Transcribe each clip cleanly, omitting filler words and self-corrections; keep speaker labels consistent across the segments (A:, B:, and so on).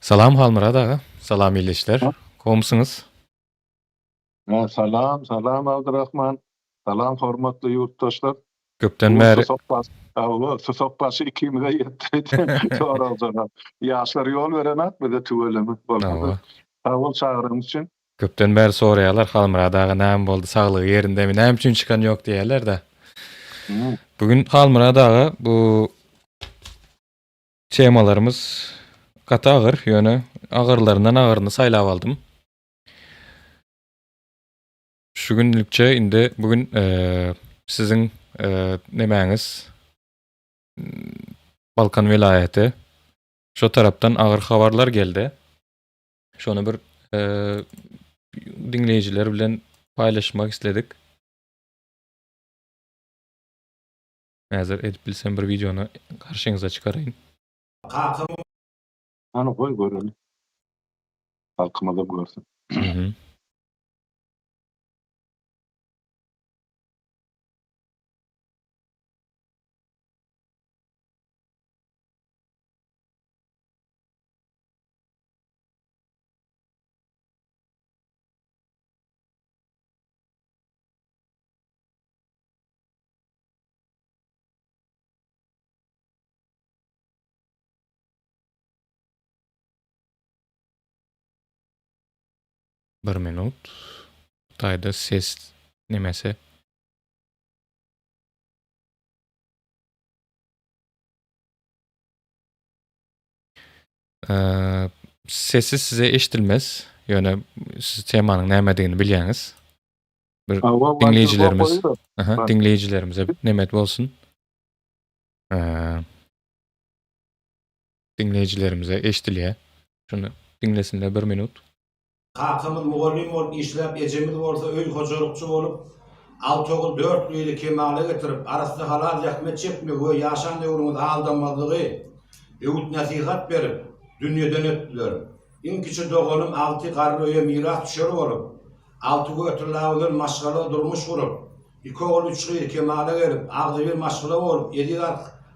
A: Salam Halmyrat aga. Salam ildeşler. Gowmysyňyz?
B: Salam, salam Abdurrahman. Salam hormatly ýurtdaşlar.
A: Köpden bäri
B: Hawa, susak başy ikimize ýetdi. Sorag jogap. Ýaşlar ýol berenak bize tüweleme bolmasa. Sag bol çagyrygyň üçin.
A: Köpden bäri soraýarlar Halmyrat aga näme boldy saglygy ýerindemi näme üçin çykan ýok diýýärler-de. Bu gün Halmyrat aga bu temalarymyz gaty agyr ýöne agyrlaryndan agyryny saýlap aldym. Şu günlükçe indi bu gün siziň nemäňiz Balkan welaýaty şo tarapdan agyr habarlar geldi. Şony bir diňleýjiler bilen paýlaşmak isledik. Häzir edip bilsem bir wideony garşyňyza çykaraýyn.
B: Kakam. Hany goý göreli. Halkymyzam görsün.
A: Bir minut. Taýda ses nemesi. Sesi size eşdilmez. Ýöne siz temanyň nämedigini bilýäňiz. Bir diňleýjilerimiz, aha, diňleýjilerimize nemet bolsun. Diňleýjilerimize eşdilýär. Şuny diňlesinler bir minut.
C: Kakamyz mugallym bolup işläp, ejemiz bolsa öý hojalykçy bolup, alty ogul, dört gyzy kemala getirip, arassa halal zähmet çekmegi we ýaşan döwrüňizi aldanmazlygy öwüt-nesihat berip, dünýeden ötdüler. Iň kiçi doganym Alty garry öýe mirasdüşer bolup, Alty götürlägözel maşgala durmuş gurup, iki ogul, üç gyz kemala gelip, agzybir maşgala bolup, eziz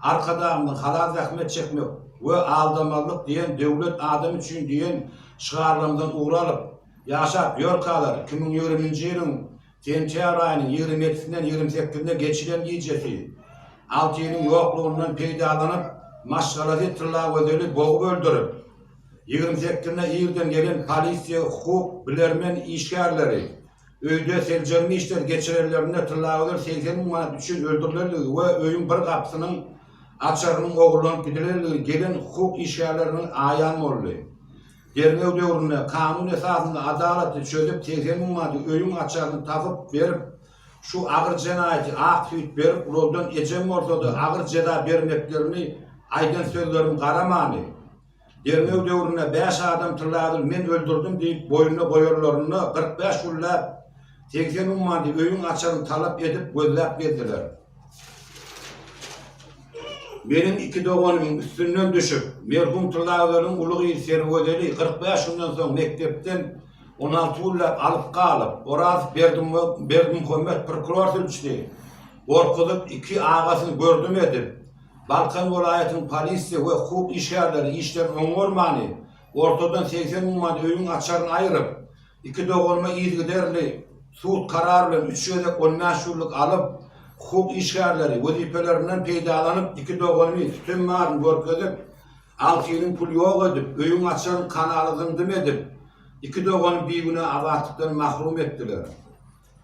C: Arkadagymyzyň Halal zähmet çekmek we aldamazlyk diýen döwlet adam üçin diýen şygarlarymyzdan ugur alyp, ýaşap ýörkalar, 2020-nji ýylyň sentýabr aýynyň ýigrimi ýedisinden ýigrimi sekizine geçilen gijesi Altynyň ýoklugyndan peýdalanyp, maşgalasy Tyllagözeli bogup öldürip, Ýigrimi sekizinde irden gelen polisiýa hukuk bilermen işgärleri öýde seljerme işleri geçirenlerinde Tyllagözel 80 müň manat üçin öldürilenligi we öýüň bir gapysynyň açarynyň ogurlanyp gidilenligi gelen hukuk işgärleriniň aýan boldy. Derňew döwründe kanun esasynda adalatly çözüp 80 müň manady öýüň açaryny tapyp berip şu agyr jenaýaty ak süýt berip ulaldan ejem bolsada agyr jeza bermeklerini aýdan sözlerim garamany Derňew döwründe bäş adam Tylladyl men öldürdim diýip boýnuna goýanlarynda 45 günläp 80 ummady öýüň açaryny talap edip gözläp gezdiler. Meniň iki doganymyň üstünden düşüp, merhum Tyllagözeliň uly gyzy Sergözeli 45 günden soň mekdepden 16 günläp alyp galyp, Oraz Berdimuhamet prokuror sülçüsi gorkuzyp iki agasyny gördüm edip, Balkan welaýatynyň polisiýa we hukuk işgärleri işlerini oňarmany, ortadan 80 müň manat öýüň açaryny aýryp, iki doganyma yzygiderli sud karary bilen üç gezek on bäş günlük alyp, hukuk işgärleri wezipelerinden peýdalanyp iki doganymy sütem baryny görkezip, altynyň pul ýok edip, öýüň açaryny kanala zyňdym edip, iki doganymy bigünä azatlykdan mahrum etdiler.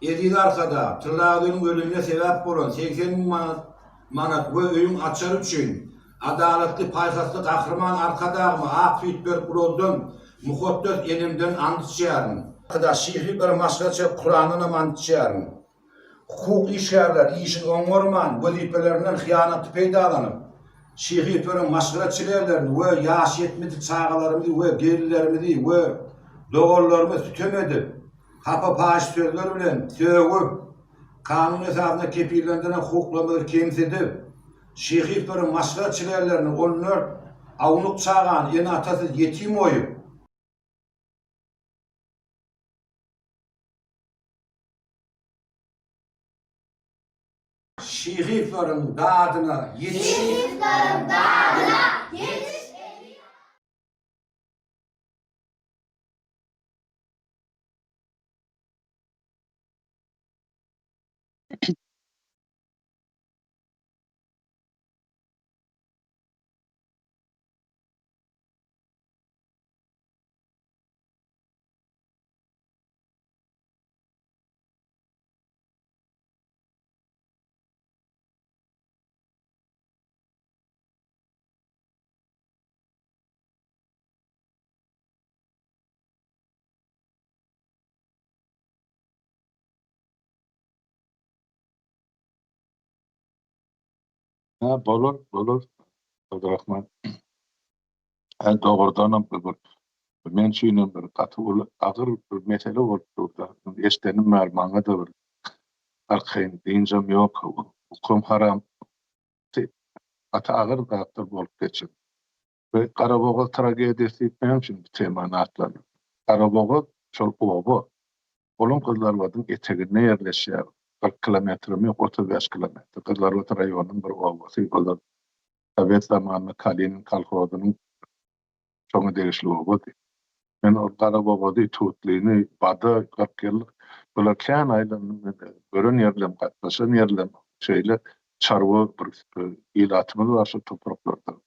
C: Eziz Arkadag, Tyllagözeliň ölümine sebäp bolan 80 müň manat manat we öýüň açary üçin adalatly, paýhasly Gahryman Arkadagyma ak süýt berip ulaldan mukaddes enemden ant içýärin. Arkadag şyhy bir maşgalaça Kurandanam ant içýärin. Hukuk işgärleri işini oňarman, wezipelerinden hyýanatly peýdalanyp, Şyhy maşgala çilerlerini we ýaş ýetmedik çagalarymyzy we gelinlerimizi we doganlarymyzy sütem edip, hapa paýyş sözler bilen sögüp, kanun esasynda kepillendirilen hukuklarymyzy kemsidip, Şyhyýewleriň maşgala çilerlerini on dört awnuk çagany ene-atasyz ýetim goýup, Şyhyýewleriň dadyna ýetiş!
D: Şyhyýewleriň dadyna ýetiş!
B: Hä, bolar, bolar. Abdurrahman. Hä, dogrudanam bu bir men üçinem bir gaty uly agyr bir mesele bolup dur-da. Eşidenim bäri maňa-da bir arkaýyn dynjam ýok, ukym haram. Gaty agyr zatlar bolup geçen. We Garabogaz tragediýasy diýip näme üçin bu temany atlandyrdyk? Garabogaz şol oba. Olam Gyzylarbadyň eteginde ýerleşýär. 40 kilometrem ýok, 35 kilometr. Gyzylarbat raýonynyň bir obasy. Ozal sowet zamanynda Kalinin kolhozynyň şoňa degişli obady. Men ol Garabogazy, Tutlyny, Bada 40 ýyllyk bular kän aýlandym. Men gören ýerlem, gatnaşan ýerlem şeýle çarwa bir ilatymyz bar şol topraklarda.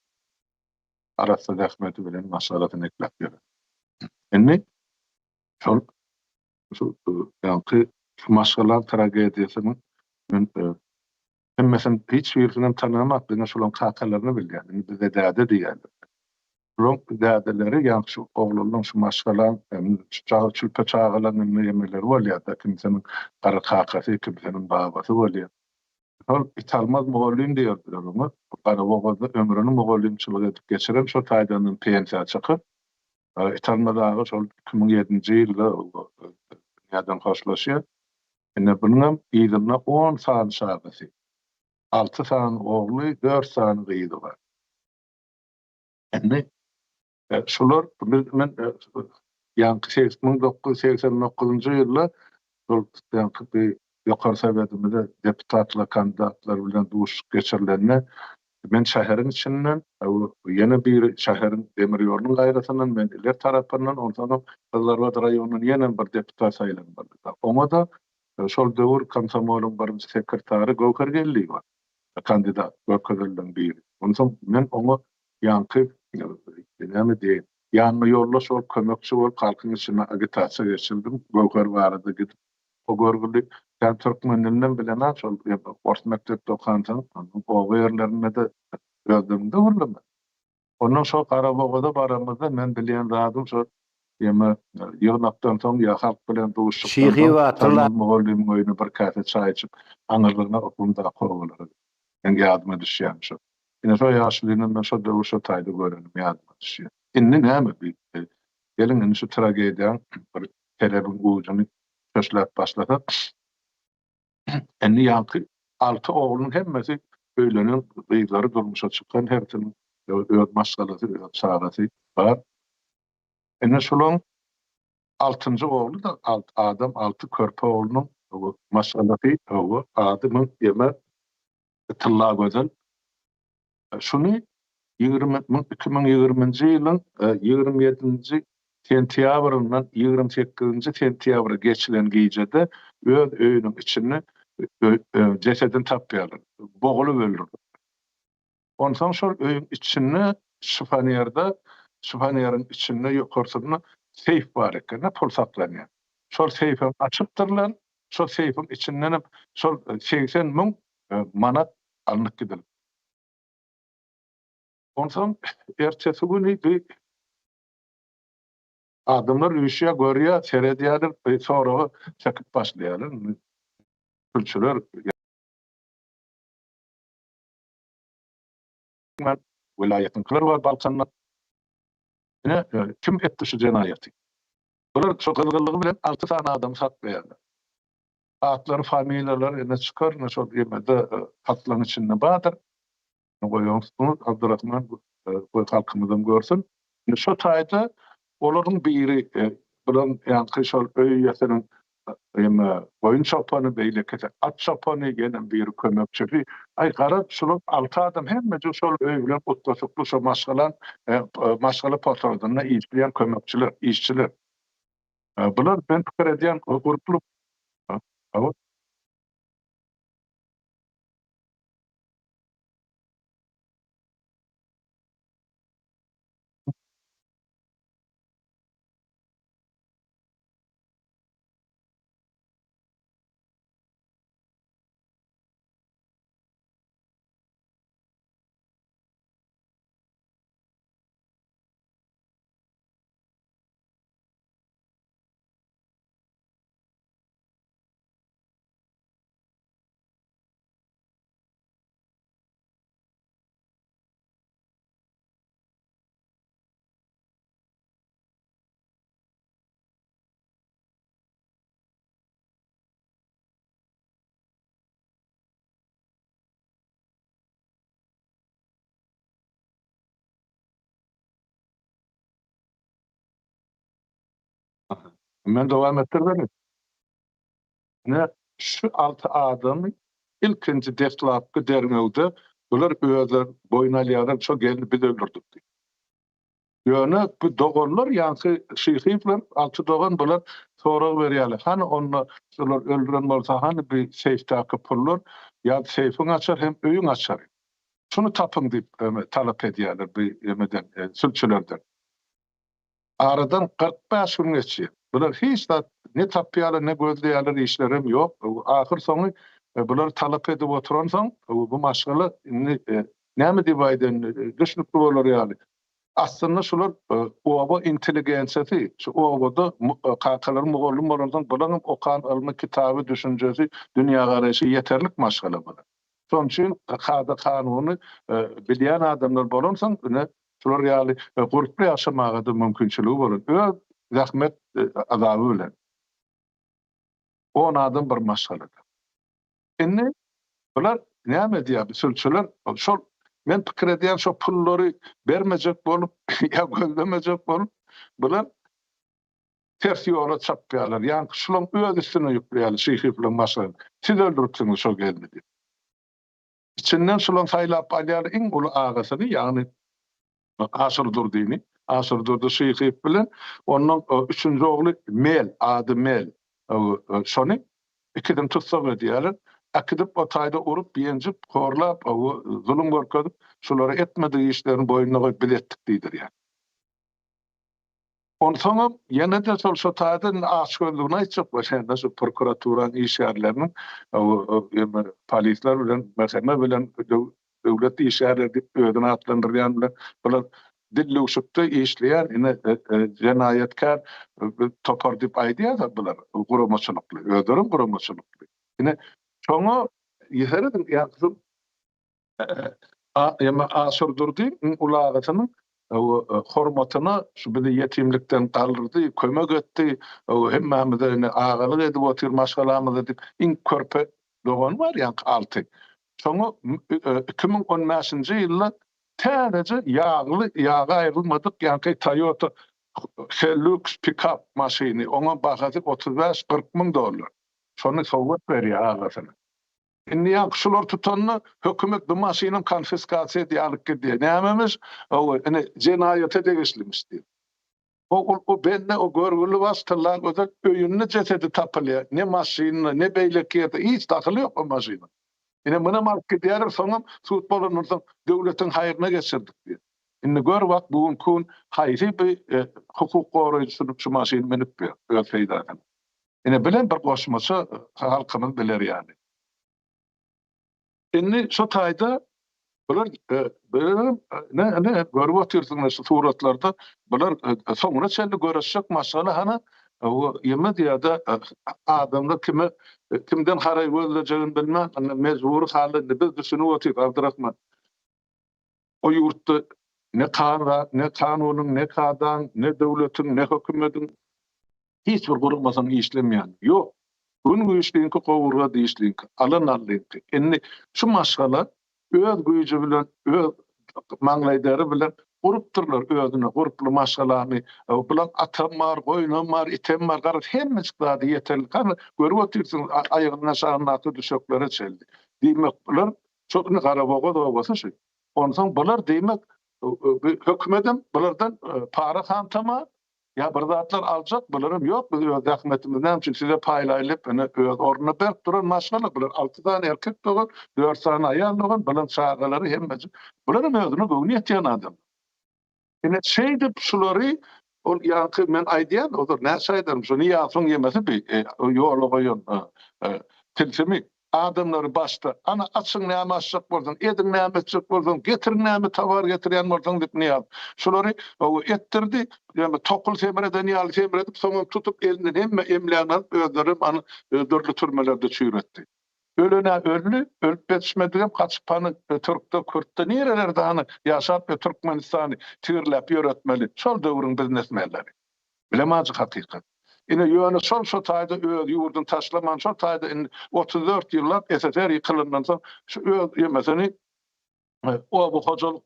B: Arassa zähmeti bilen maşgalasyny ekläp ýören. Indi şol şu ýaňky şu maşgala tragediýasynyň men hemmesini hiç birisinem tanamak, diňe şolaryň kakalaryny bilýän. Indi bize däde diýýärler. Şolaryň dädeleri ýaňky şu oglanlaryň şu maşgalaň şu çülpe çagalaryň indi emeleri bolýar-da, kimsiniň gara kakasy, kimsiniň babasy bolýar. Şol Italmaz mugallym diýerdiler oňa. Garabogazda ömrüni mugallymçylyk edip geçiren, şo taýdanam pensiýa çykyp, Italmaz aga şol 2007-nji ýylda dünýäden hoşlaşýar. Ine, bunuňam yzynda on sany çagasy, alty sany ogly, dört sany gyzy bar. Indi şular biz men ýaňky 1989-njy ýylda şol ýaňky bir Ýokary Sowetimize deputatlar, kandidatlar bilen duşuşyk geçirilende men şäheriň içinden, ýene biri şäheriň demir ýolunyň gaýrasyndan, men ileri tarapyndan, onsoňam Gyzylarbat raýonyndan ýene bir deputat saýlanmalydy. Oňa-da şol döwür komsomolyň birinji sekretary Göwher Geldiýewa kandidat görkezildiň biri. Onsoň men oňa ýaňky näme diýeýin, ýanyna ýoldaş bolup, kömekçi bolup halkyň içinde agitasiýa geçirdim. Göwher barada gidip o görgüli sen türkmen dilinem bilenak şol ors mekdepde okansyň, oba ýerlerinde-de öz diliňde gürleme. Ondan şo Garabogaza baramyzda men bilýän zadym şo ýeme ýygnakdan soň ýa halk bilen duşuşykdan
C: Şyhy
B: soň
C: batyr
B: Salman mugallymyň öýüne bir käse çaý içip aňyrlygyna okumdaky obalara gitdik. Meň ýadyma düşýäni şo. Ine şo ýaşulyny men şo döwür şo taýda görenim ýadyma düşýär. Indi näme bi geliň indi şu tragediýaň bir kelebiň ujuny çöşläp başlasak. Indi ýaňky alty oglunyň hemmesi öýlenen, gyzlary durmuşa çykan, hersiniň öz maşgalasy, öz çagasy bar. Indi şulaň altynjy ogly-da adam, alty körpe oglunyň maşgalasy, hawa, ady muň ýeme Tyllagözel. Şuny 20 2020-nji ýylyň 27-nji sentýabryndan 28-nji sentýabra geçilen gijede öz öýüniň içinde jesedini tapýarlar. Bogulyp öldürilipdir. Onsoň şol öýüň içinde şifonerde, şifoneriň içinde ýokarsynda seýf bar eken-de, pul saklanýan. Şol seýfem açypdyrlar, şol seýfiň içindenem şol 80 müň manat alnyp gidilipdir. Onsoň ertesi güni bir adamlar üýşýär, görýär, seredýärler, bir soraga çekip başlaýarlar. Sülçüler welaýatyňkylar bar Balkandan. Ine, kim etdi şu jenaýaty? Bular şo gyzgynlygy bilen alty sany adamy saklaýarlar. Atlary, familiýalary ine çykar, ine şol ýemede hatlaryň içinde bardyr. Goýaňsyňyz Abdurrahman goý halkymyzam görsün. Indi şo taýda olaryň biri bularyň ýaňky şol öý eýesiniň eme goýun çopany, beýlekisi at çopany, ýene biri kömekçisi. Aý garaz şular alty adam hemmejik şol öý bilen utgaşykly şo maşgalaň maşgala potradynda işleýän kömekçiler, işçiler. Bular men pikir edýän gurply. Hawa. Men dowam etdirberin. Ine, şu alty adamy ilkinji deslapky derňewde bular özleri boýun alýarlar, şo gelni biz öldürdik diýip. Ýöne bu doganlar ýaňky Şyhyýewler, alty dogan bular sorag berýärler, hany onda şular öldüren bolsa hany bi seýfdäki pullar, ýa seýfiň açary hem öýüň açary. Şuny tapyň diýip talap edýärler bi emeden, sülçülerden. Aradan 45 gün geçýär. Bular hiç zat ne tapýarlar, ne gözleýärler, işlerem ýok. Ahyr soňy bular talap edip oturansoň, bu maşgala indi näme diýip aýdaýyn, düşnükli bolar ýaly. Aslynda şular oba intelligensiýasy, şu obada kakalary mugallym bolansoň, bularyň hem okan ylmy, kitaby, düşünjesi, dünýägaraýşy ýeterlik maşgala bular. Şonuň üçin kada-kanuny bilýän adamlar bolansoň, ine, şular ýaly gurply ýaşamaga-da mümkinçiligi bolan, öz zähmet azaby bilen. On adam bir maşgalada. Indi bular näme edýär, bu sülçüler şol, men pikir edýän, şo pullary bermejek bolup ýa gözlemejek bolup, bular ters ýola çapýarlar. Ýaňky şulaň öz üstüne ýükleýärler, Şyhyýewleriň maşgalasyny. Siz öldüripsiňiz şo gelni diýip. Içinden şulaň saýlap alýarlar iň uly agasyny, ýagny Aşyrdurdyny. Aşyrdurdy Şyhyýew bilen onuň üçünji ogly Mel, ady Mel. Şony ikisini tussag edýärler. Äkidip o taýda urup, ýenjip, horlap, zulum görkezip, şulara etmedik işlerini boýnuna goýup biz etdik diýdirýär. Onsoňam ýene-de şol şo taýda indi açgözlügini aýtjak bolýan-da şu prokuraturanyň işgärleriniň ýa polisler bilen MHM bilen döwlet işgärleri diýip özüni atlandyrýan bilen bular dildüwşükde işleýän ine jenaýatkär topar diýip aýdýar-da bular guramaçylykly özlerem guramaçylykly. Ine şoňa serediň ýa Emma Aşyrdurdy iň uly agasynyň hormatyna şu bizi ýetimlikden galdyrdy, kömek etdi, hemmämize indi agalyk edip otyr maşgalamyza diýip, iň körpe dogany bar ýaňky Alty. Şoňa 2015-nji ýylda täzeje ýagly, ýagy aýrylmadyk ýaňky Toyota Hilux pikap maşyny, oňa bahasy 35-40 müň dollar. Şony sowgat berýär agasyna. Indi ýaňky şular tutanda hökümet bu maşynam konfiskasiýa edýär alyp gidýär. Nämemiş? Hawa, ine jenaýata degişlimiş diýip. O ol o bende o görgüli baş Tylla Gözel öýünde jesedi tapylýar. Ne maşynda, ne beýleki ýerde hiç dahyly ýok o maşynyň. Ine munam alyp gidýärler, soňam sud bolandan soň döwletiň haýryna geçirdik diýip. Indi gör bak bu günki gün haýsy bir hukuk goraýjysyny şu maşyny münüp ýör öz peýdasyna. Ine bilen bir goşmaça halkymyz biler ýaly. Indi şu taýda bular ne ne görüp otyrsyňyz şu suratlarda bular soňuna çenli göreşjek maşgala hana o ýeme diýýär-de adamlar kime kimden haraý gözlejegini bilmän mejbury halda indi biz düşünip otyrys Abdyrahman. O ýurtda ne kan ne kanunyň ne kadaň ne döwletiň ne hökümediň Hiç bir guramasynyň işlemeýäni ýok. Gün güýçliňki gowurga dişliňki, alan allyňky. Indi şu maşgala öz güýji bilen, öz maňlaý deri bilen gurupdyrlar özüne gurply maşgalany. Bulaň atam bar, goýnam bar, item bar, garaz hemmejik zady ýeterlik. Hany görüp otyrsyňyz aýagynyň aşagyndaky düşeklere çenli. Diýmek bular şol indi Garabogaz obasy şu. Onsoň bular diýmek hökümedem bulardan para hantama Ýa bir zatlar aljak, bularam ýok, biz öz zähmetimizi näme üçin size paýlaýly diýip, ine, öz ornuna berk duran maşgala bular, alty sany erkek dogan, dört sany aýal dogan, bularyň çagalary hemmesi, bularam özüne göwni ýetýän adamlar. Ine, şeýdip şulary ol ýaňky men aýdýan, ozal näçe aýdarym, şu Nyýazowyň ýemesi bi, ýola goýan tilsimi. Adamlary başda, Ana, açyň näme açjak bolsaň, ediň näme etjek bolsaň, getiriň näme towar getirýän bolsaň diýip Nyýazow şulary etdirdi. Ýöne tokul semreden ýaly semredip, soňam tutup elinden hemme emlägini alyp, özlerem hany dürli türmelerde çüýretdi. Ölen-ä öldi, ölüp ýetişmedigem gaçyp hany türkde, kürtde nirelerde hany ýaşap Türkmenistany tigirläp ýöretmeli şol döwrüň biznesmenleri. Bilem ajy hakykat. Ine ýöne şol şo taýda öz ýurduny taşlaman şol taýda indi 34 ýyllap SSR ýykylandan soň şu öz ýemesini oba hojalyk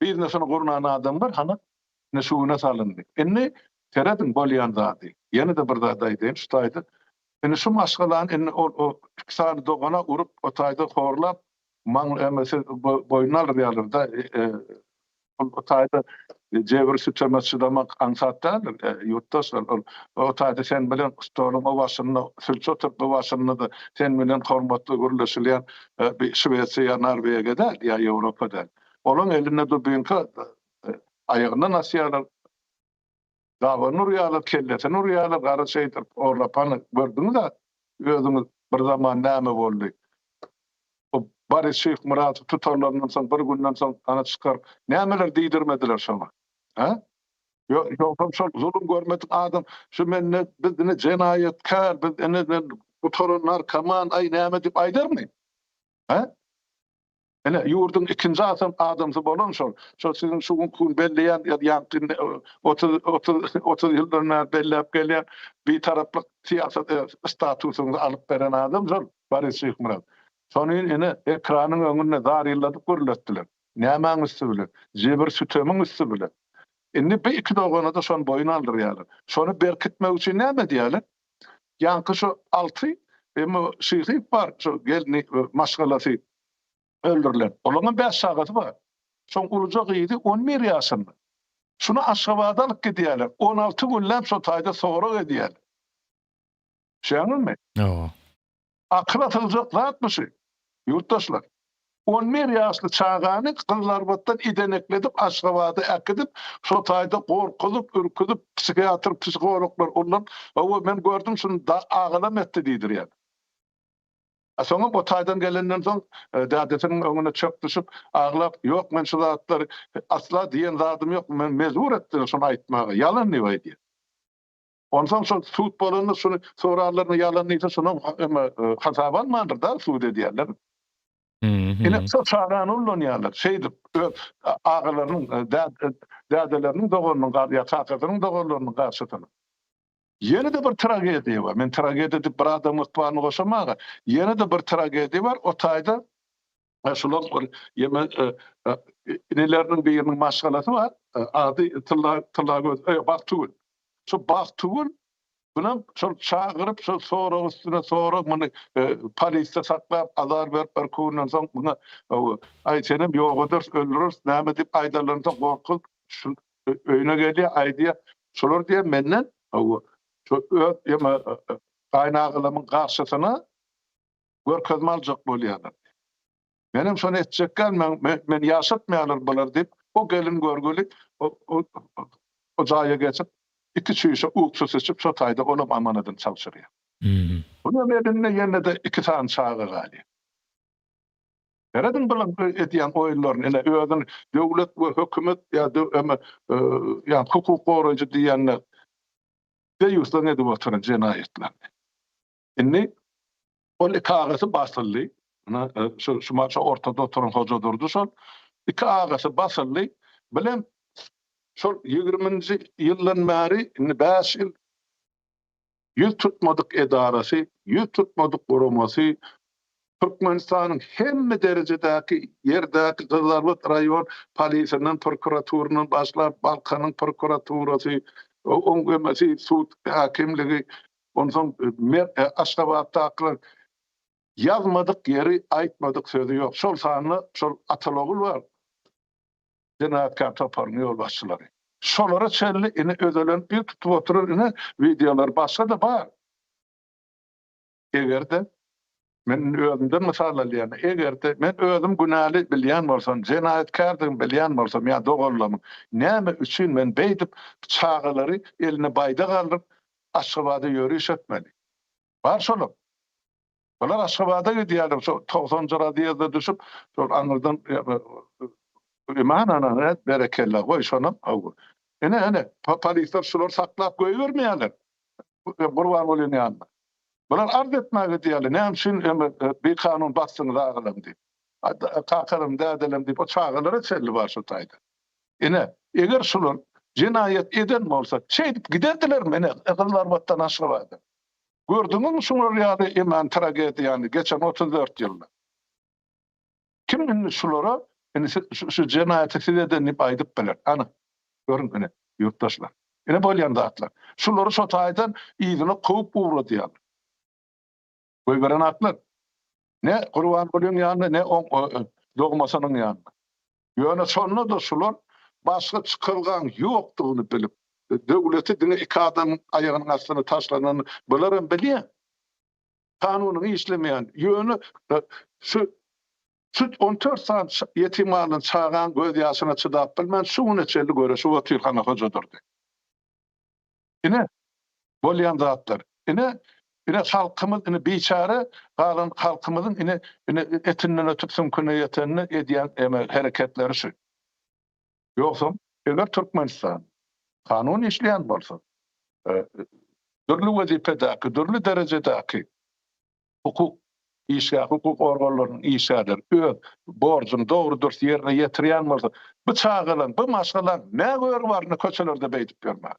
B: biznesini gurnan adamlar hany. Ine şu güne salyndy. Indi serediň bolýan zady. Ýene-de bir zat aýdaýyn şu taýda. Indi şu maşgalany indi ol o iki sany dogana urup o taýda horlap maň emesi boýnuna alyrýarlar-da. Ol o taýda jebir süteme çydamak aňsat däldir, ýurtdaşlar. Ol o taýda sen bilen stoluň o başynda sülçi oturyp bu başynda-da sen bilen hormatly gürleşilýän bir Şwesiýa ýa Norwegiýa däl, ýa Ýewropa däl. Olaň elinde dubinka aýagyndan asýarlar, gabanyny urýarlar, kellesini urýarlar, gara şeýdip horlapany gördüňiz-ä özüňiz bir zaman näme boldy. O Boris Şyhmyradowy tutanlaryndan soň bir günden soň ana çykaryp nämeler diýdirmediler şoňa. Hä? Ýogsam şol zulum görmedik adam şu mende biz ine jenaýatkär, biz ine gutaran narkoman, aý näme diýip aýdarmy? Hä? Ine, ýurduň ikinji asam adamsy bolan şol. Şol siziň şu günki gün belleýän ýa-da 30 30 30 ýyldan bäri belläp gelýän bitaraplyk syýasat statusyňyzy alyp beren adam şol Boris Şyhmyrat. Şony ine ekranyň öňünde zarylladyp gürletdiler. Nämäň üsti bilen? Jebir-sütemiň üsti bilen. Indi bu iki dogana-da şony boýun aldyrýarlar. Şony berkitmek üçin näme edýärler? Ýaňky şu Alty emma Şyhyýew bar, şu gelni maşgalasy öldürilen. Olaryňam bäş çagasy bar. Şoň uluja gyzy 11 ýaşynda. Şuny Aşgabada alyp gidýärler. 16 günläp şo taýda sorag edýärler. Düşýäňizmi?
A: Hawa.
B: Akyla sygjak zatmy şu? Ýurtdaşlar. 11 ýaşly çagany Gyzylarbatdan idenekledip Aşgabada äkidip, şo taýda gorkuzyp, ürküzip, psihiatr, psihologlar ulanyp, hawa men gördüm şuny da agalam etdi diýdirýär. A soňam o taýdan gelenden soň dädesiniň öňüne çök düşüp, aglap, ýok men şu zatlary asla diýen zadym ýok, men mejbur etdiler şony aýtmaga, ýalan diýip aýdýar. Onsoň şol sud bolanda şuny sorarlaryna ýalan diýse şonam hasaba almandyr da sud edýärler. Ine şo çagany ullanýarlar. Şeýdip öz agalarynyň, dädeleriniň doganynyň ýa kakasynyň doganlarynyň garşysyna. Ýene-de bir tragediýa bar. Men tragediýa diýip bir adamyň ykbalyny goşamaga. Ýene-de bir tragediýa bar. O taýda şular bir ýeme inileriniň biriniň maşgalasy bar. Ady Tylla Tyllagöz, Bagtygül. Şu Bagtygül Bunam şol çagyryp şol sorag üstüne sorag muny polisde saklap azar berip bir günden soň muňa aý senem ýok ederis öldüreris näme diýip aýdanlaryndan soň gorkup şu öýüne gelýär aýdýar şolar diýýär menden şu öz ýeme gaýynagalamyň garşysyna görkezme aljak bolýarlar. Menem şony etjekgän men meni ýaşatmaýarlar bular diýip, o gelin görgüli o jaýa geçip, iki çüýşe uksus içip, şo taýda olam amanadyny çalşyrýar. Bulam elinde ýene-de iki sany çaga galýar. Serediň bulaň edýän oýunlaryny, ine özüni döwlet we hökümet ýa ýa hukuk goraýjy diýýänler deýýusdan edip oturan jenaýatlaryny. Indi ol iki agasy basyldy. Ine, şu şu maşa ortada oturan Hojadurdy şol. Iki agasy basyldy. Bilem şol ýigriminji ýyldan bäri indi bäş ýyl ýüz tutmadyk edarasy, ýüz tutmadyk guramasy, Türkmenistanyň hemme derejedäki ýerdäki Gyzylarbat raýon polisinden, prokuraturyndan başlap, Balkanyň prokuraturasy, oň emesi sud häkimligi, Onsoň Aşgabatdakylar ýazmadyk ýeri, aýtmadyk sözi ýok. Şol sanda şol Atalogul bar, jenaýatkär toparyň ýolbaşçylary. Şolara çenli ine özelenip ýüz tutup oturar ine wideolar başga-da bar. Eger-de Men indi özümden mysal alýan, eger-de men özüm günäli bilýän bolsam, jenaýatkärdigimi bilýän bolsam ýa doganlarymyň, näme üçin men beýdip çagalary eline baýdak aldyryp Aşgabada ýöriş etmeli? Bar şolar. Bular Aşgabada gidýärler, şo togsanjy razýezde düşüp, şol aňyrdan Iman ana, berekella, goý şonam. Ine, ine, polisler şulary saklap goýbermeýärler Gurbangulynyň ýanyna. Bular arz etmäge diýýärler, näme üçin bikanun basdyňyz agalarym diýip. Kakalarym, dädelerim diýip, o çagalara çenli bar şu taýda. Ine, eger şular jenaýat eden bolsa, şeýdip giderdilermi ine Gyzylarbatdan Aşgabada? Gördüňizmi şular ýaly eman tragediýany geçen 34 ýylda? Kim indi şulara indi şu jenaýaty siz eden diýip aýdyp biler? Hany? Görüň ine, ýurtdaşlar. Ine bolýan zatlar. Şulary şo taýdan yzyna kowup ugradýarlar. Goýberenaklar. Ne Gurbangulyň ýanyna, ne oň dogmasynyň ýanyna. Ýöne şonda-da şular başga çykalgaň ýokdugyny bilip, döwleti diňe iki adamyň aýagynyň astyna taşlanyny bularam bilýär. Kanunyň işlemeýän, ýöne şu şu 14 sany ýetim galan çagaň göz ýaşyna çydap bilmän şu güne çenli göreşip otyr Hana Hojadurdy. Ine, bolýan zatlar. Ine, ine halkymyz, ine biçäre galan halkymyzyň ine, ine etinden ötüp süňküne ýetende edýän eme hereketleri şu. Ýogsam, eger Türkmenistan kanun işleýän bolsa, dürli wezipedäki, dürli derejedäki hukuk işgär, hukuk organlarynyň işgärleri öz borjuny dogry-dürs ýerine ýetirýän bolsa, bu çagalaryň, bu maşgalaň nä göri bar indi köçelerde beýdip ýörmäge?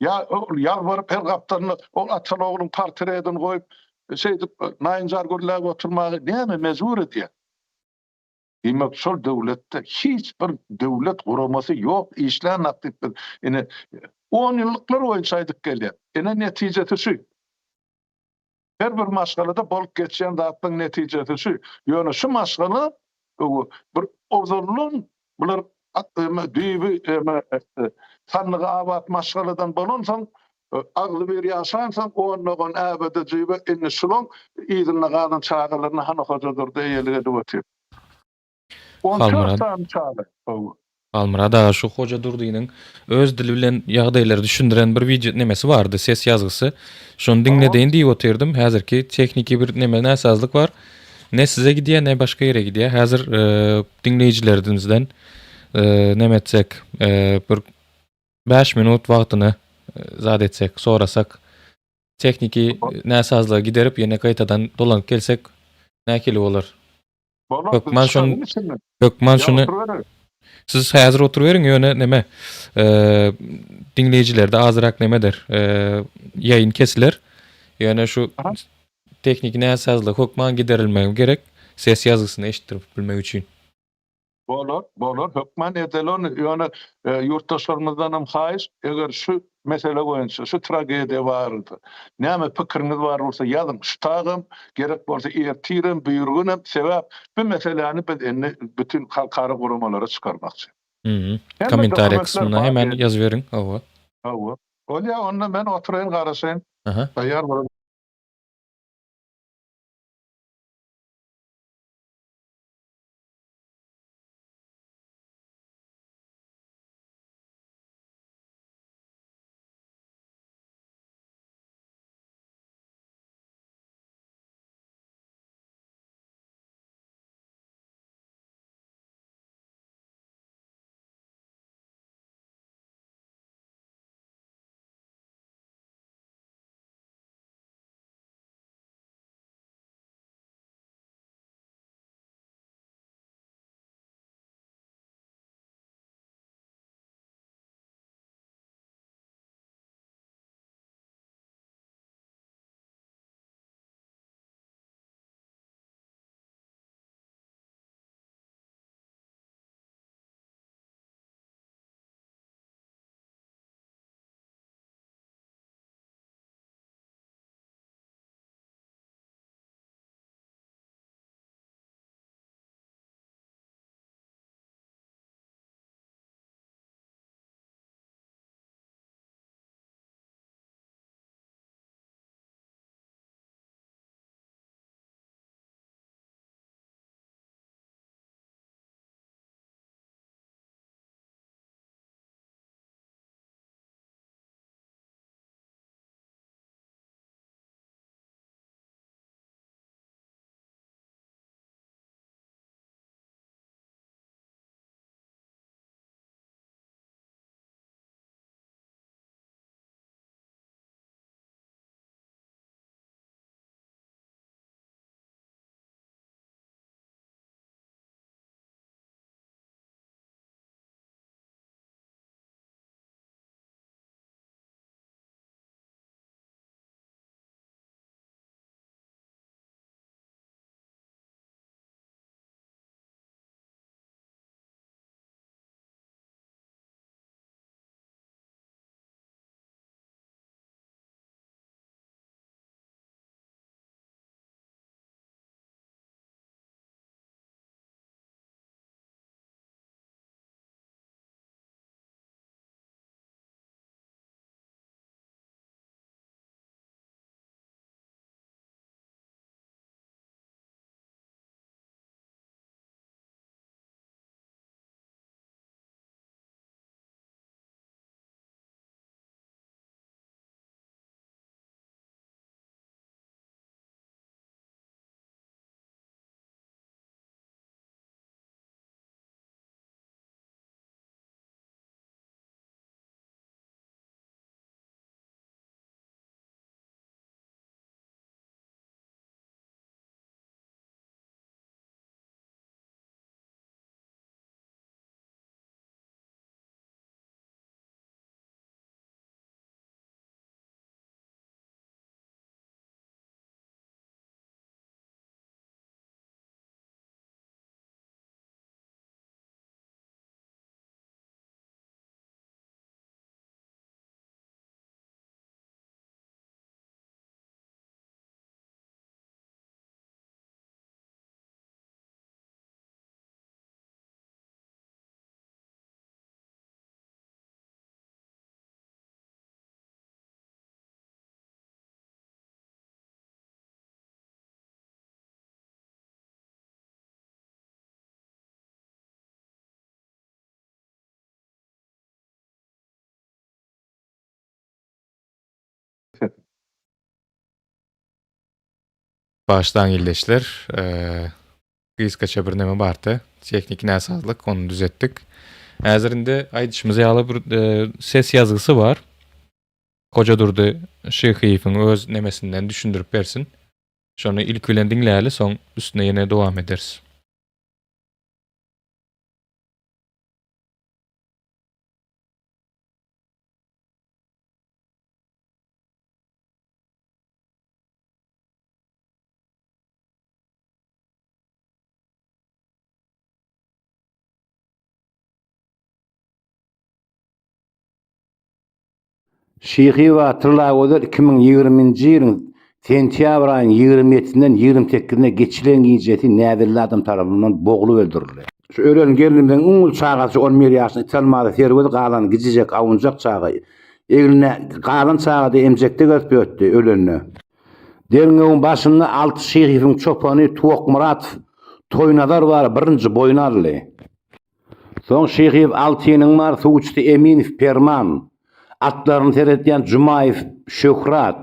B: Ýa ol ýalbaryp her gapdalynda ol ataly-ogluň portretini goýup, şeýdip naýynjar gürläp oturmaga näme mejbur edýär? Diýmek, şol döwletde hiç bir döwlet guramasy ýok, işlänok diýip biz ine onýyllyklar boýunça aýdyp gelýäs. Ine netijesi şu. Her bir maşgalada bolup geçýän zatlaryň netijesi şu. Ýöne şu maşgala bir ozaldan bular düýbi sandygy abat maşgaladan bolansoň, agzybir ýaşansoň, on dogan äbede jüýbe indi şulaň yzynda galan çagalaryna Hany Hojadurdy eýelik edip otyr. 14 sany çaga.
A: Halmyrat aga şu Hoja Durdynyň öz dili bilen ýagdaýlary düşündiren bir wideo nemesi bardy, ses ýazgysy. Şony diňledeýin diýip otyrdym. Häzirki tehniki bir neme näsazlyk bar. Ne size gidýär, ne başga ýere gidýär. Häzir diňleýjilerimizden neme etsek, bir 5 minut wagtyny zat etsek, sorasak, tehniki näsazlygy giderip ýene gaýtadan dolanyp gelsek nähili bolar?
B: Bolar,
A: Hökman şony hökman şuny Siz häzir oturyberiň ýöne neme diňleýjilerde azrak nemedir ýaýyn kesiler. Ýöne şu tehniki näsazlyk hökman giderilmegi gerek ses ýazgysyny eşitdirip bilmek üçin.
B: Bolar, bolar, hökman edeli ony. Ýöne ýurtdaşlarymyzdanam haýyş, eger şu mesele boýunça, şu tragediýa barada näme pikiriňiz bar bolsa ýazyň. Şu tagam, gerek bolsa ertirem, birigünem, sebäp bu meseläni biz indi bütin halkara guramalara çykarmakçy.
A: Kommentariýa kysmyna hemen ýazyberiň, hawa.
B: Hawa. Bolýa, onda men oturaýyn, garaşaýyn. Taýýar bolar.
A: Başdan ildeşler. Gysgaça bir neme bardy. Tehniki näsazlyk, ony düzetdik. Häzir indi aýdyşymyz ýaly bir ses ýazgysy bar. Hojadurdy Şyhyýewiň öz nemesinden düşündirip bersin. Şony ilki bilen diňläli, soň üstüne ýene dowam ederis.
C: Şyhyýewa Tyrlagözel 2020-nji ýylyň sentýabr aýynyň 27-sinden 28-ine geçilen gijesi näbelli adam tarapyndan boglup öldürildi. Şu ölen gelnimiziň iň uly çagasy on bir ýaşynda Italmazy Serwez galan gijijek awunjak çaga. Egnine galan çaga-da emjekde gezip ýörtdi ölende. Derňewiň başynda Alty Şyhyýewiň çopany Tuwakmyratow Toýnazar bar birinji boýun aldy. Soň Şyhyýew Altynyň bar suwçysy Eminow Perman, atlaryny seretýän Jumaýew Şöhrat,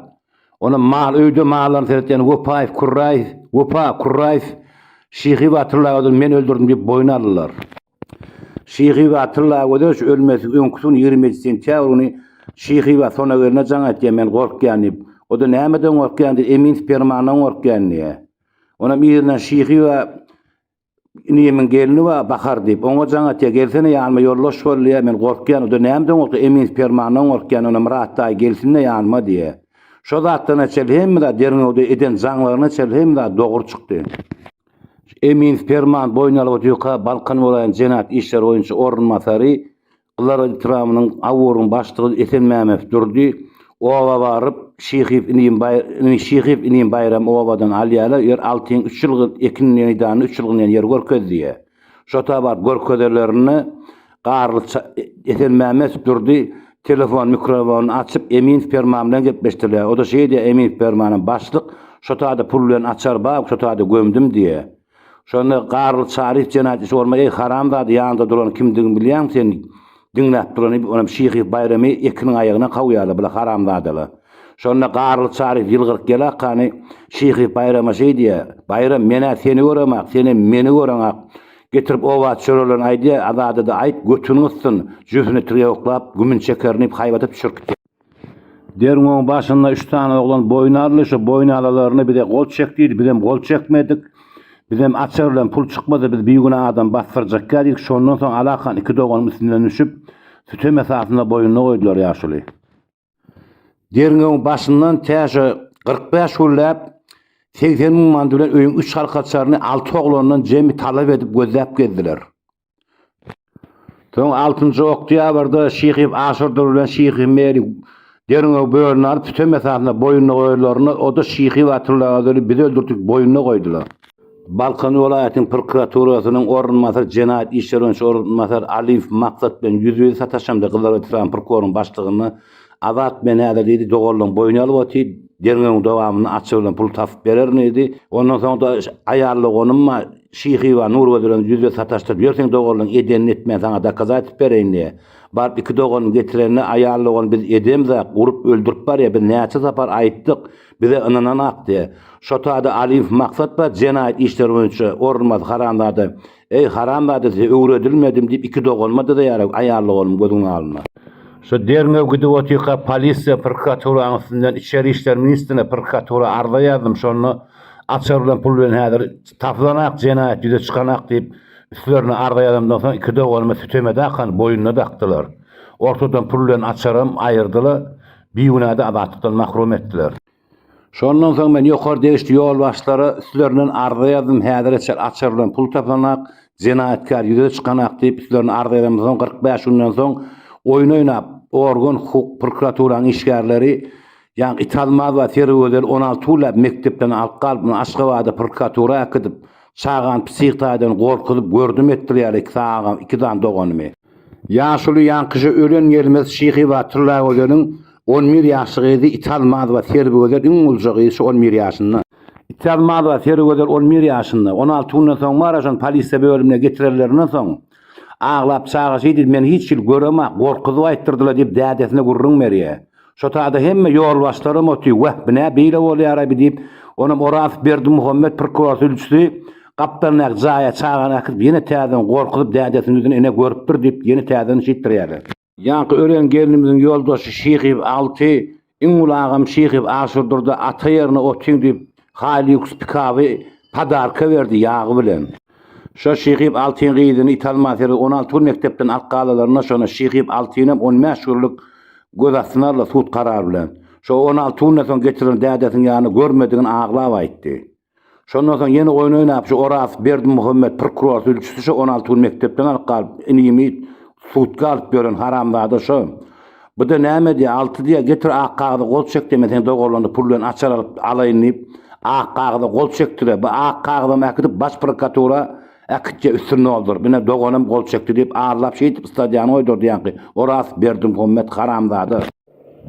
C: ona mal öýde mallaryny seretýän Wepaýew Kürraýew, Wepa Kürraýew Şyhyýew Atyllagözel men öldürdim diýip boýun aldylar. Şyhyýew Atyllagözel şu ölmesi öňküsi gün 27 sentýabr güni Şyhyýewe Sonageline jaň etýär men gorkýan diýip. O-da nämeden gorkýan diýip Eminow Permandan gorkýan diýýär. Onam yzyndan Şyhyýewe Inimiň gelni bar, Bahar diýip, oňa jaň atýar, gelsene ýanyma ýoldaş bol diýýär, men gorkýan, o-da nämeden gorkýar, Emin Permandan gorkýan, onda Myrat daýy gelsin-de ýanyma diýýär. Şo zatdan çenli hemme zat derňewde eden jaňlaryna çenli hemme zat dogry çykdy. Emin Perman boýun alyp otyrka Balkan welaýatynyň jenaýat işleri boýunça orunbasary Gyzlarbat etrabynyň AWUR-yň başlygy Esenmämetow Durdy oba baryp, Şyhyýew inim Şyhyýew inim Baýramy obadan alýarlar, ýer altyň üç ýyl ekin meýdanyny üç ýyl gynýan ýeri görkez diýýär. Şo ta baryp görkezelerinde Garly Esenmämetow Durdy telefon mikrofonyny açyp Eminow Perman bilen gepleşdirýär. O-da şeý diýýär, Eminow Permanam başlyk, şo tada pul bilen açar bar, şo tada gömdüm diýýär. Şonda Garly Çaryýew jenaýat işi bolma, eý haramzada ýanynda duran kimdigini bilýäňmi sen diňläp duran diýip, onam Şyhyýew Baýramy ekiniň aýagyna kowýarlar bula haramzadalar. Şonda Garly Çaryýew ýylgyryp gelakany Şyhyýew Baýrama şeý diýýär, Baýram men-ä seni göremak, senem meni göreňak. Getirip oba çörelerini aýdýar, Azada-da aýt, götüni gysyn, jübüsini tirýoklap, gümüni çekerin diýip haýbat atyp çürkütýär. Derňewiň başynda üç sany oglan boýun aldy. Şo boýun alalaryna bize gol çek diýdi. Bizem gol çekmedik. Bizem açar bilen pul çykmasa biz bigünä adam basdyrjakka diýdik. Şondan soň Alakan iki doganyň üstünden düşüp, sütem esasynda boýnuna goýdular ýaşuly. Derňewiň başyndan tä şo 45 günläp 80 müň manat bilen öýüň üç halkaçaryny alty oglandan jemi talap edip gözläp gezdiler. Soň altynjy oktýabrda Şyhyýew Aşyrdur bilen Şyhyýew Meri derňew bölümine alyp, sütem esasynda boýnuna goýanlarynda, o-da Şyhyýew Atyllagözeli biz öldürdik boýnuna goýdular. Balkan welaýatynyň prokuraturasynyň orunbasary jenaýat işleri boýunça orunbasary Alyýew Maksat bilen ýüzbe-ýüz sataşamda Gyzlarbat etrabynyň prokurorynyň başlygyna Azat men häzir diýdi doganlaň boýun alyp otyr, derňewiň dowamynda açyk bilen pul tapyp bererin diýdi. Ondan soň-da aýal doganym bar, Şyhyba Nurgözel bilen ýüzbe-ýüz sataşdyryp ýör seň doganlaň edenini etmän saňa dokazat edip bereýin diýýär. Baryp iki doganyny getirende aýal dogan biz edemzak, urup öldürip barýar, biz näçe sapar aýtdyk, bize ynananak diýýär. Şo taýda Alyýew Maksat bar, jenaýat işleri boýunça orunbasy haramzada Eý, haramzada size öwredilmedim diýip iki doganyma dyzaýar aýal doganym gözüň alnynda. Şu derňew gidip otyrka polisiýa prokuraturanyň üstünden içeri işler ministrine prokuratura arza ýazdym şonda açar bilen pul bilen häzir tapylanak jenaýat ýüze çykanak diýip üstlerine arza ýazamdan soň iki doganymy süteme dakan boýnuna dakdylar. Ortadan pul bilen açaram aýyrdylar bigünäde azatlykdan mahrum etdiler. Şondan soň men ýokary degişli ýolbaşçylara üstlerinden arza ýazdym, häzire çenli açar bilen pul tapanak, jenaýatkär ýüze çykanak diýip üstlerine arza ýazamdan soň 45 günden soň oýun oýnap organ hukuk prokuraturanyň işgärleri ýaňky Italmaz we Sergözel 16 günläp mekdepden alyp galyp muny Aşgabada prokuratura äkidip çagany psih taýdan gorkuzyp gördüm etdirýärler iki sany iki sany doganymy. Ýaşuly ýaňkyja ölen gelmez Şyhyba Tyllagözeliň on bir ýaşly gyzy Italmazowa Serwigözel iň uluja gyzy şu on bir ýaşynda. Italmazowa Serwigözel on bir ýaşynda. On alty günden soň bar-a şony polisiýa bölümine getirerlerinden soň, aglap çaga şeý diýdi, meni hiç hili göremak, gorkuzyp aýtdyrdylar diýip dädesine gürrüň berýär. Şo taýda hemme ýolbaşçylaram otyr, Wah, bi nä beýle bolýar-aý bi diýip, onam Orazow Berdimuhamet prokuror sülçüsi gapdalyndaky jaýa çagany äkidip, ýene täzeden gorkuzyp, dädesiniň ýüzüni ene görüpdir diýip, ýene täzeden şeýtdirýärler. Ýaňky ölen gelnimiziň ýoldaşy Şyhyýew Alty, iň uly agam Şyhyýew Aşurdurda ata ýerine otyň diýip, Haýlýuks pikaby podarka berdi ýagy bilen. Şo Şyhyýew Altyň gyzyny Italmaz Sergi 16 gün mekdepden alyp galalarynda şonda Şyhyýew Altynam 15 günlük göz astyna aldy sud karary bilen. Şo 16 günden soň getiren dädesiniň ýanyna görmedigini aglap aýtdy. Şondan soň ýene oýun oýnap şu Oraz Berdimuhamet prokuror sülçüsi şu 16 gün mekdepden alyp galyp inimi sudka alyp ýören haramzada şo. Bu-da näme diýýär, Alty diýýär, getir ak kagyza gol çek diýýär, men seni doganlaryňda pul bilen açar alyp alaýyn diýip, ak kagyza gol çekdirýär. Bu ak kagyzam äkidip baş prokuratura äkitýär üstüni dolduryp. Ine doganym gol çekdi diýip aldap şeýdip stadýany goýdurdy ýaňky Oraz Berdimuhamet haramzada.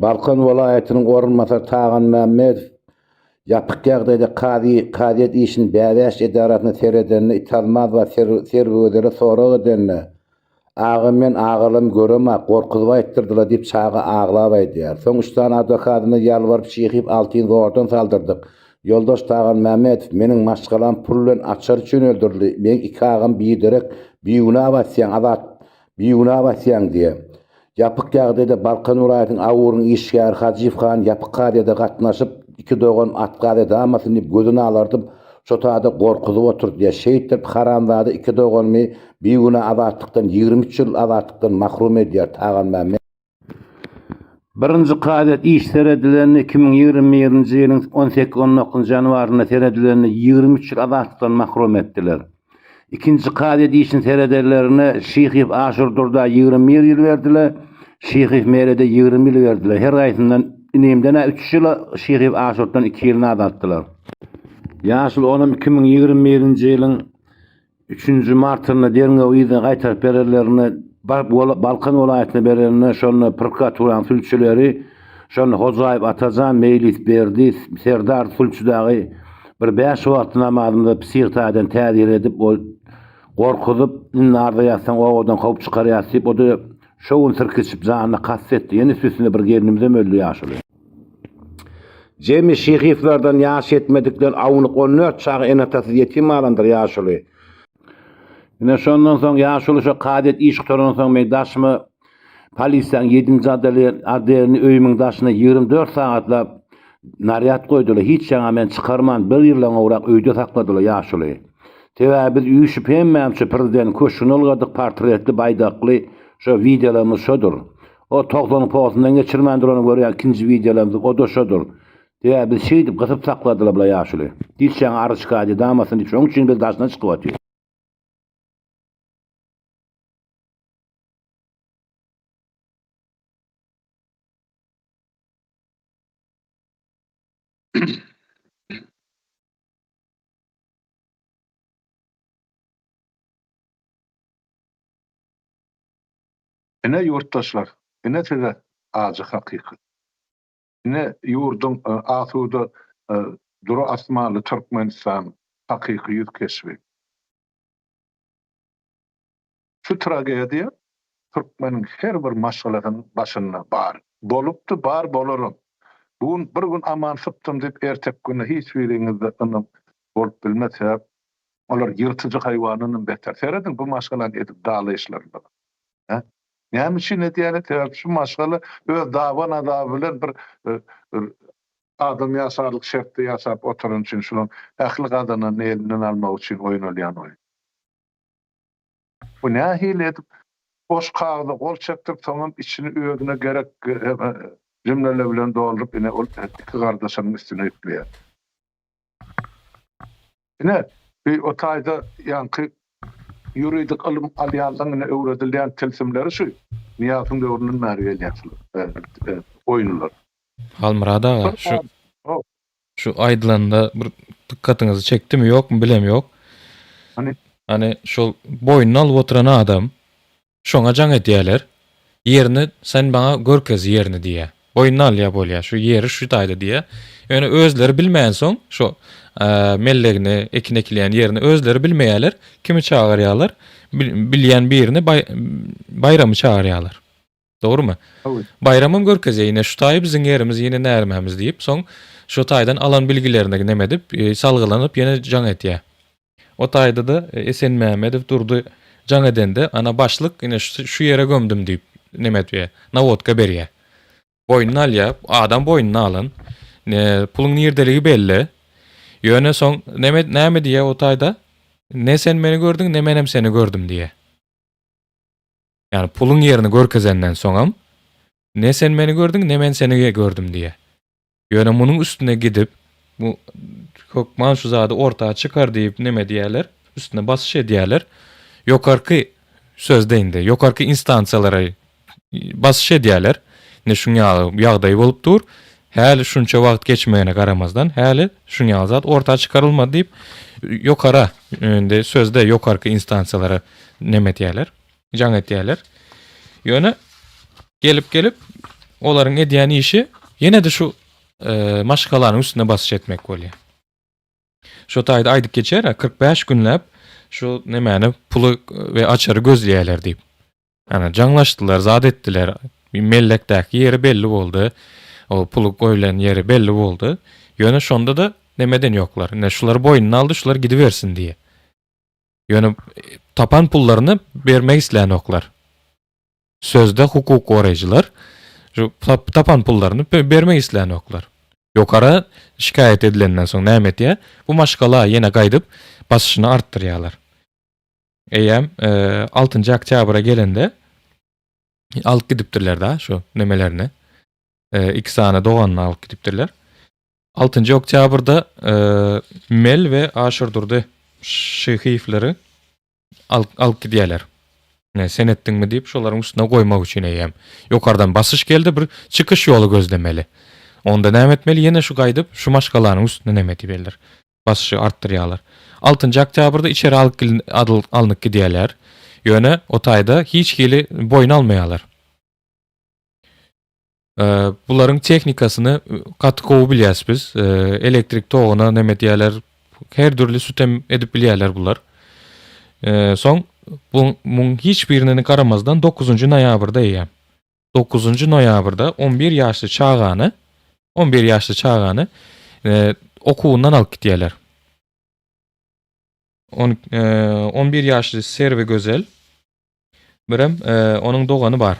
C: Balkan welaýatynyň orunbasary Tagan Mämmedow Ýapyk ýagdaýda kazy kazyýet işini Bäbäş edarasyna seredende Italmazowa Serwigözele sorag edende, Agam men agalamy göremak, gorkuzyp aýtdyrdylar diýip çaga aglap aýdýar. Soň üç sany adwokadyna ýalbaryp Şyhyýew Altyn zordan saldyrdyk. Ýoldaş Tagan Mämmedow, meniň maşgalam pul bilen açar üçin öldürildi. Meň iki agam biderek, bigünä basýaň, azat Bigünä basýaň diýe. Ýapyk ýagdaýda Balkan welaýatynyň AUR-yň işgäri Hajyýew han ýapyk kazyýete gatnaşyp, iki dogan atgaz edamasyn diýip gözüni alardyp, şo taýda gorkuzyp oturdýa. Şeýtdirip haramzada iki doganymy bigünä azatlykdan 23 ýyl azatlykdan mahrum edýär Taganmämmet. Birinji kazyýet iş seredilende 2021-nji ýylyň on sekiz-on dokuzynjy ýanwarynda seredilende 23 ýyl azatlykdan mahrum etdiler. Ikinji kazyýet işini seredenlerinde Şyhyýew Aşurdurda 21 ýyl berdiler, Şyhyýew Merede 20 ýyl berdiler. Her gaýsyndan inimden-ä üç ýyl, Şyhyýew Aşurtdan iki ýylyny azaltdylar. Ýaşuly onam 2021-nji ýylyň Üçünji martynda derňewi yzyna gaýtaryp berenlerinde, Balkan welaýatyna bereninde şonda prokuraturanyň sülçüleri, şonda Hojaýew Atajan, Meýlis Berdi, Serdar sülçi dagy bir bäş wagtly namazynda psih taýdan täzir edip, ol gorkuzyp, indi arza ýazsaň obadan kowup çykarýas diýip, o-da şo gün sirk içip janyna kast etdi. Ýene üstesine bir gelnimizem öldi ýaşuly. Jemi Şyhyýewlerden ýaş ýetmedikler awnuk on dört çaga ene-atasyz ýetim galandyr ýaşuly. Ine şondan soň ýaşuly şo kazyýet iş gutarandan soň meň daşyma polisiýanyň ýedinji odelini öýümiň daşyna 24 sagatlap narýad goýdular. Hiç ýaňa meni çykarman bir ýyldan gowrak öýde sakladylar ýaşuly. Sebäbi biz üýşüp hemmämiz şo prezidentiň köşgüne ylgadyk portretli baýdakly şo wideolarymyz şodur. O togsanyň postundan geçirmän durany görýän ikinji wideolarymyz o-da şodur. Sebäbi biz şeýdip gysyp sakladylar bular ýaşuly. Hiç ýaňy aryçka didamasyn diýip şoň üçin biz daşyna çykyp otyrys.
B: Ine ýurtdaşlar, ine size ajy hakykat. Ine ýurduň asuda dury asmanly Türkmenistanyň hakyky ýüz keşbi. Şu tragediýa türkmeniň her bir maşgalasynyň başynda bar. Bolupdy, bar, bolaram. Bu gün bir gün aman sypdym diýip erteki güne hiç biriňizde ynam bolup bilmez, sebäp olar ýyrtyjy haýwandanam beter. Serediň bu maşgalany edip dalaýyşlaryna. Hä? Näme üçin edýärler? Sebäbi şu maşgala öz daban azaby bilen bir adam ýaşarlyk şertde ýaşap oturany üçin şularyň ähli gazananyny elinden almak üçin oýnalýan oýun. Bu nähili edip boş kagyza gol çekdirip soňam içini özüne gerek jümleler bilen dolduryp ine ol iki gardaşynyň üstüne ýükleýär. Ine, bi o taýda ýaňky ýuridik ylym alýanlaň ine öwredilýän tilsimleri şu Nyýazowyň döwründen bäri gelýän şul oýunlar.
A: Halmyrat aga, şu şu aýdylanda bir dykgatyňyzy çekdimi ýokmy bilem ýok.
B: Hany?
A: Hany şol boýnuna alyp oturan adam Şoňa jaň edýäler. Ýerini sen maňa görkez ýerini diýýä. Boýnuna alýa bolýa şu ýeri şu taýda diýýä. Ýöne özleri bilmänsoň şo mellegini ekin ekilýän ýerini özleri bilmeýäler. Kimi çagyrýalar? Bilýän birini Baýramy çagyrýalar. Dogrumy? Baýramam görkezýär ine şu taýy biziň ýerimiz ýene närmämiz diýip, soň şo taýdan alan bilgilerine neme edip, salgylanyp ýene jaň etýär. O taýda-da Esenmämmedow Durdy jaň edende, ana başlyk ine şu ýere gömdüm diýip neme etýär, nawodka berýär. Boýnuna alýar, adam boýnuna alan. Ne, puluň nirdeligi belli. Ýöne soň neme näme diýýär o taýda? Ne sen meni gördüň, ne menem seni gördüm diýýär. Ýani puluň ýerini görkezenden soňam ne sen meni gördüň, ne men seni gördüm diýýär. Ýöne munuň üstüne gidip, bu hökman şu zady orta çykar diýip neme diýýärler, üstüne basyş edýärler. Ýokarky sözde indi, ýokarky instansiýalara basyş edýärler. Ine şuň ýaly ýagdaý bolup dur. Häli şunça wagt geçmegine garamazdan, häli şuň ýaly zat orta çykarylmady diýip, ýokara, indi sözde ýokarky instansiýalara neme edýärler, jaň edýärler. Ýöne gelip-gelip olaryň edýän işi ýene-de şu maşgalanyň üstüne basyş etmek bolýar. Şo taýda aýdyp geçer, 45 günläp şu nemäni puly we açary gözleýärler diýip. Ana jaňlaşdylar, zat etdiler. Mellekdäki ýeri belli boldy. O puly goýlan ýeri belli boldy. Ýöne şonda-da nemeden ýoklar. Ine şular boýnuna aldy, şular gidibersin diýe. Ýöne tapan pullaryny bermek islänoklar. Sözde hukuk goraýjylar şu tapan pullaryny bermek islänoklar. Ýokara şikaýat edilenden soň näme etýär? Bu maşgala ýene gaýdyp basyşyny artdyrýarlar. Eýýäm altynjy oktýabra gelende alyp gidipdirler da şu nemelerini. Iki sany doganyny alyp gidipdirler. Altynjy oktýabrda Mel we Aşyrdurdy Şyhyýewleri alyp gidýärler. Ne, sen etdiňmi diýip, şolaryň üstüne goýmak üçin eýýäm. Ýokardan basyş geldi, bir çykyş ýoly gözlemeli. Onda näme etmeli? Ýene şu gaýdyp, şu maşgalanyň üstüne näme ediberler. Basyşy artdyrýarlar. Altynjy oktýabrda içeri alyp alnyp gidýärler. Ýöne o taýda hiç hili boýun almaýarlar. Bularyň tehnikasyny gaty gowy bilýäs biz. Elektrik toguna neme diýýärler, her dürli sütem edip bilýärler bular. Soň bu muň hiç birine garamazdan 9-njy noýabrda eýýäm. 9-njy noýabrda 11 ýaşly çagany 11 ýaşly çagany okuwyndan alyp gidýärler. 11 ýaşly Serwi Gözel Birem onuň dogany bar.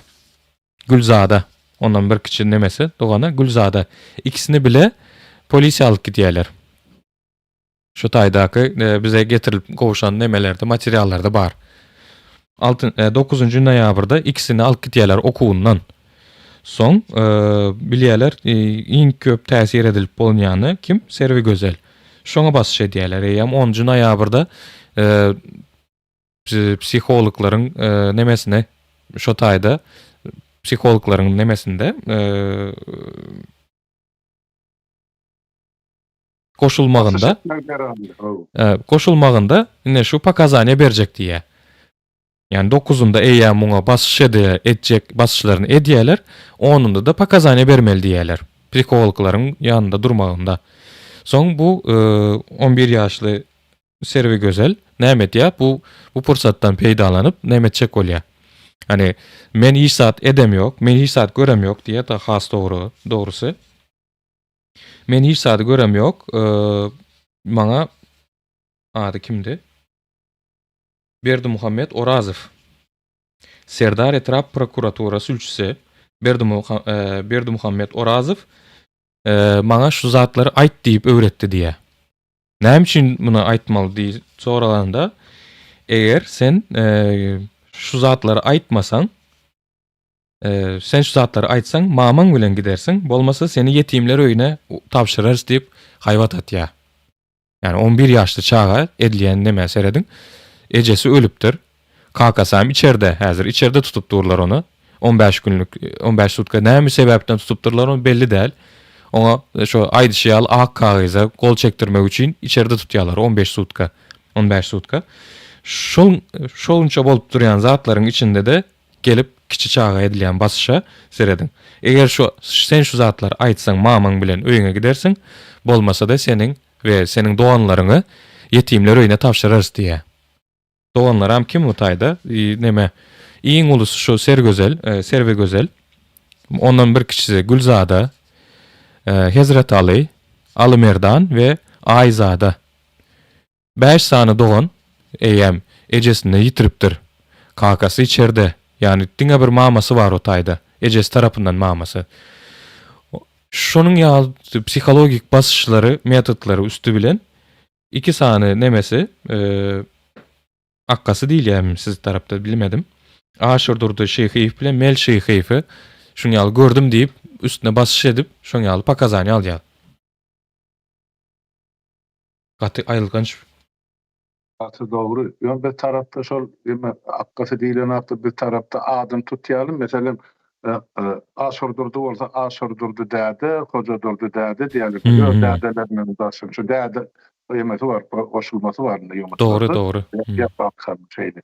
A: Gülzada. Ondan bir kiçi nemesi, dogany Gülzada. Ikisini bile polisiýa alyp gidýärler. Şu taýdaky bize getirilip gowşan nemelerde, materiallarda bar. 9-njy noýabrda ikisini alyp gidýärler okuwyndan. Soň bilýärler, iň köp täsir edilip bolunýany kim? Serwi Gözel. Şoňa basyş edýärler. Eýýäm 10-njy noýabrda psihologlaryň nemesine şo taýda psihologlaryň nemesinde goşulmagynda goşulmagynda ine şu pokazaniýa berjek diýýär. Ýani dokuzynda eýýäm muňa basyş ede etjek basyşlaryny edýärler, onunda-da pokazaniýa bermeli diýýärler. Psihologlaryň ýanynda durmagynda. Soň bu 11 ýaşly Serwi Gözel näme edýär? Bu bu pursatdan peýdalanyp näme etjek bolýar? Hani men hiç zat edem ýok, men hiç zat görem ýok diýýär, da has dogry, dogrusy. Men hiç zady görem ýok. Maňa ady kimdi? Berdimuhammet Orazow. Serdar etrap prokuratura sülçüsi Berdimuhammet Orazow maňa şu zatlary aýt diýip öwretdi diýýär. Näme üçin muny aýtmaly diýip soralanda, eger sen şu zatlary aýtmasaň, sen şu zatlary aýtsaň, mamaň bilen gidersiň, bolmasa seni ýetimler öýüne tabşyrarys diýip haýbat atýar. Ýani 11 ýaşly çaga edilýän nämä serediň. Ejesi ölüpdir. Kakasam içerde, häzir içerde tutup durlar ony. 15 günlük, 15 sutka näme sebäpden tutupdyrlar ony belli däl. Oňa şo aýdyşy ýaly ak kagyza gol çekdirmek üçin içerde tutýarlar 15 sutka. 15 sutka. Şol şolunça bolup durýan zatlaryň içinde-de gelip kiçi çaga edilýän basyşa serediň. Eger şu sen şu zatlary aýtsaň mamaň bilen öýüňe gidersiň, bolmasa-da seniň we seniň doganlaryňy ýetimler öýüne tabşyrarys diýýär. Doganlaram kim bu taýda? Neme? Iň ulusy şu Sergözel, Serwigözel. Ondan bir kiçisi Gülzada, Hezretaly, Alymerdan we Aýzada. Bäş sany dogan eýýäm ejesini ýitiripdir. Kakasy içerde, ýagny diňe bir mamasy bar o taýda, ejesi tarapyndan mamasy. Şonuň ýaly psihologik basyşlary, metodlary üsti bilen iki sany nemesi, akgasy diýilýärmi siz tarapda bilmedim. Aşyrdurdy Şyhyýew bilen Mel Şyhyýewi şuň ýaly gördüm diýip, üstüne basyş edip, şoň ýaly pokazaniýa alýar. Gaty aýylganç.
B: Gaty dogry. Ýöne bir tarapda şol eme akgasy diýlenakda bir tarapda adyny tutýaly meselem Aşyrdurdy bolsa Aşyrdurdy däde, Hojadurdy däde diýýärler. Öz dädeleriniň daşyny şu däde emesi bar, goşulmasy bar indi ýomutlarda.
A: Dogry, dogry.
B: Ýapakam şeýle.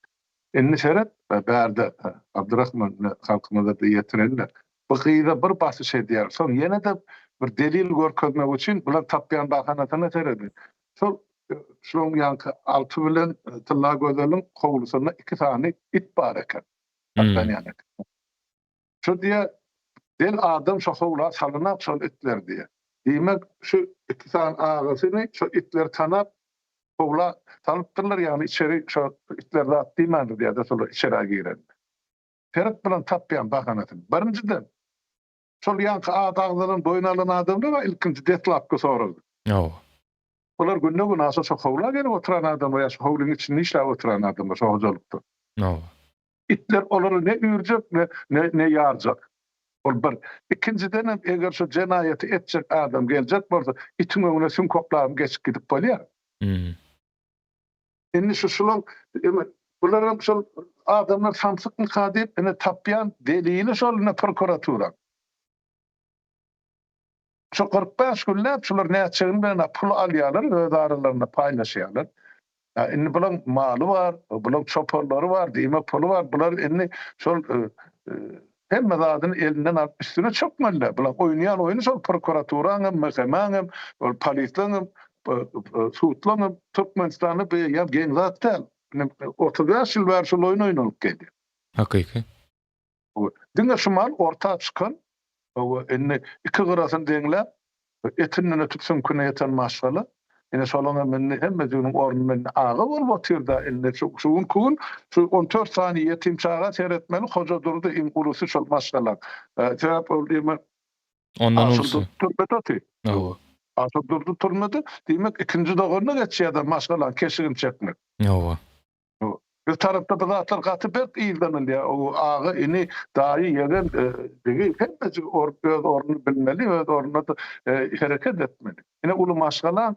B: Indi seret, bärde Abdyrahman halkymyza-da ýetireli. Bu gyza bir basyş edýär. Soň ýene-de bir delil görkezmek üçin bular tapýan bahanasyna serediň. Şol şoň ýaňky Alty bilen Tyllagözeliň howlusynda iki sany it bar eken. Saklanýan eken. Şu diýýär, del adam şo howla salynak şol itler diýýär. Diýmek, şu iki sany agasyny şo itleri tanap howla salypdyrlar, ýagny içeri şo itler zat diýmändir diýýär-de şolar içerä girende. Seret bilen tapýan bahanasyny. Birinjiden, şol ýaňky ady agzalan boýun alan adamlar bar ilkinji deslapky soragda.
A: Hawa.
B: Bular günde-günaşa şo howla gelip oturan adamlar ýa şo howlyň içinde işläp oturan adamlar şo hojalykda.
A: Hawa.
B: Itler olary ne üýrjek, ne ne ne ýarjak. Ol bir. Ikinjidenem eger şo jenaýaty etjek adam geljek bolsa, itiň öňüne süňk oklabam geçip gidip bolýar.
A: Hum.
B: Indi şu şulaň eme bularam şol adamlar samsykmyka diýip ine tapýan delili şol ine prokuraturaň. Şu 45 günläp şular näçegini bilen pul alýarlar öz aralarynda paýlaşýarlar. Indi bulaň maly bar, bulaň çopanlary bar, diýmek puly bar. Bular indi şol e, e, hemme zadyny elinden alyp üstüne çökmeliler. Bular oýnaýan oýny şol prokuraturaň hem, MHM-iň hem, ol polisleň hem, sudlaň hem Türkmenistanda bu ýa geň zat däl. 35 ýyl bäri şol oýun oýnalyp gelýär.
A: Hakyky.
B: Diňe şu mal orta çykan, indi iki gyrasyny deňläp, etinden ötüp süňküne ýeten maşgala, ine şolaň hem indi hemmejiginiň ornunda indi aga bolup otyr-da, indi şu şu günki gün şu 14 sany ýetim çaga seretmeli Hojadurdy iň ulusy şol maşgalaň. Sebäp ol diýmek
A: Ondan ulusy.
B: Aşyrdurdy türmede otyr.
A: Hawa.
B: Aşyrdurdy türmede, diýmek ikinji doganyna geçýär-de maşgalaň keşigini çekmek.
A: Hawa.
B: Biz tarapda bu zatlar gaty berk yzlanylýar. O aga, ini, daýy, ýegen, digi hemmejik öz ornuny bilmeli, öz ornunda hereket etmeli. Ine uly maşgalaň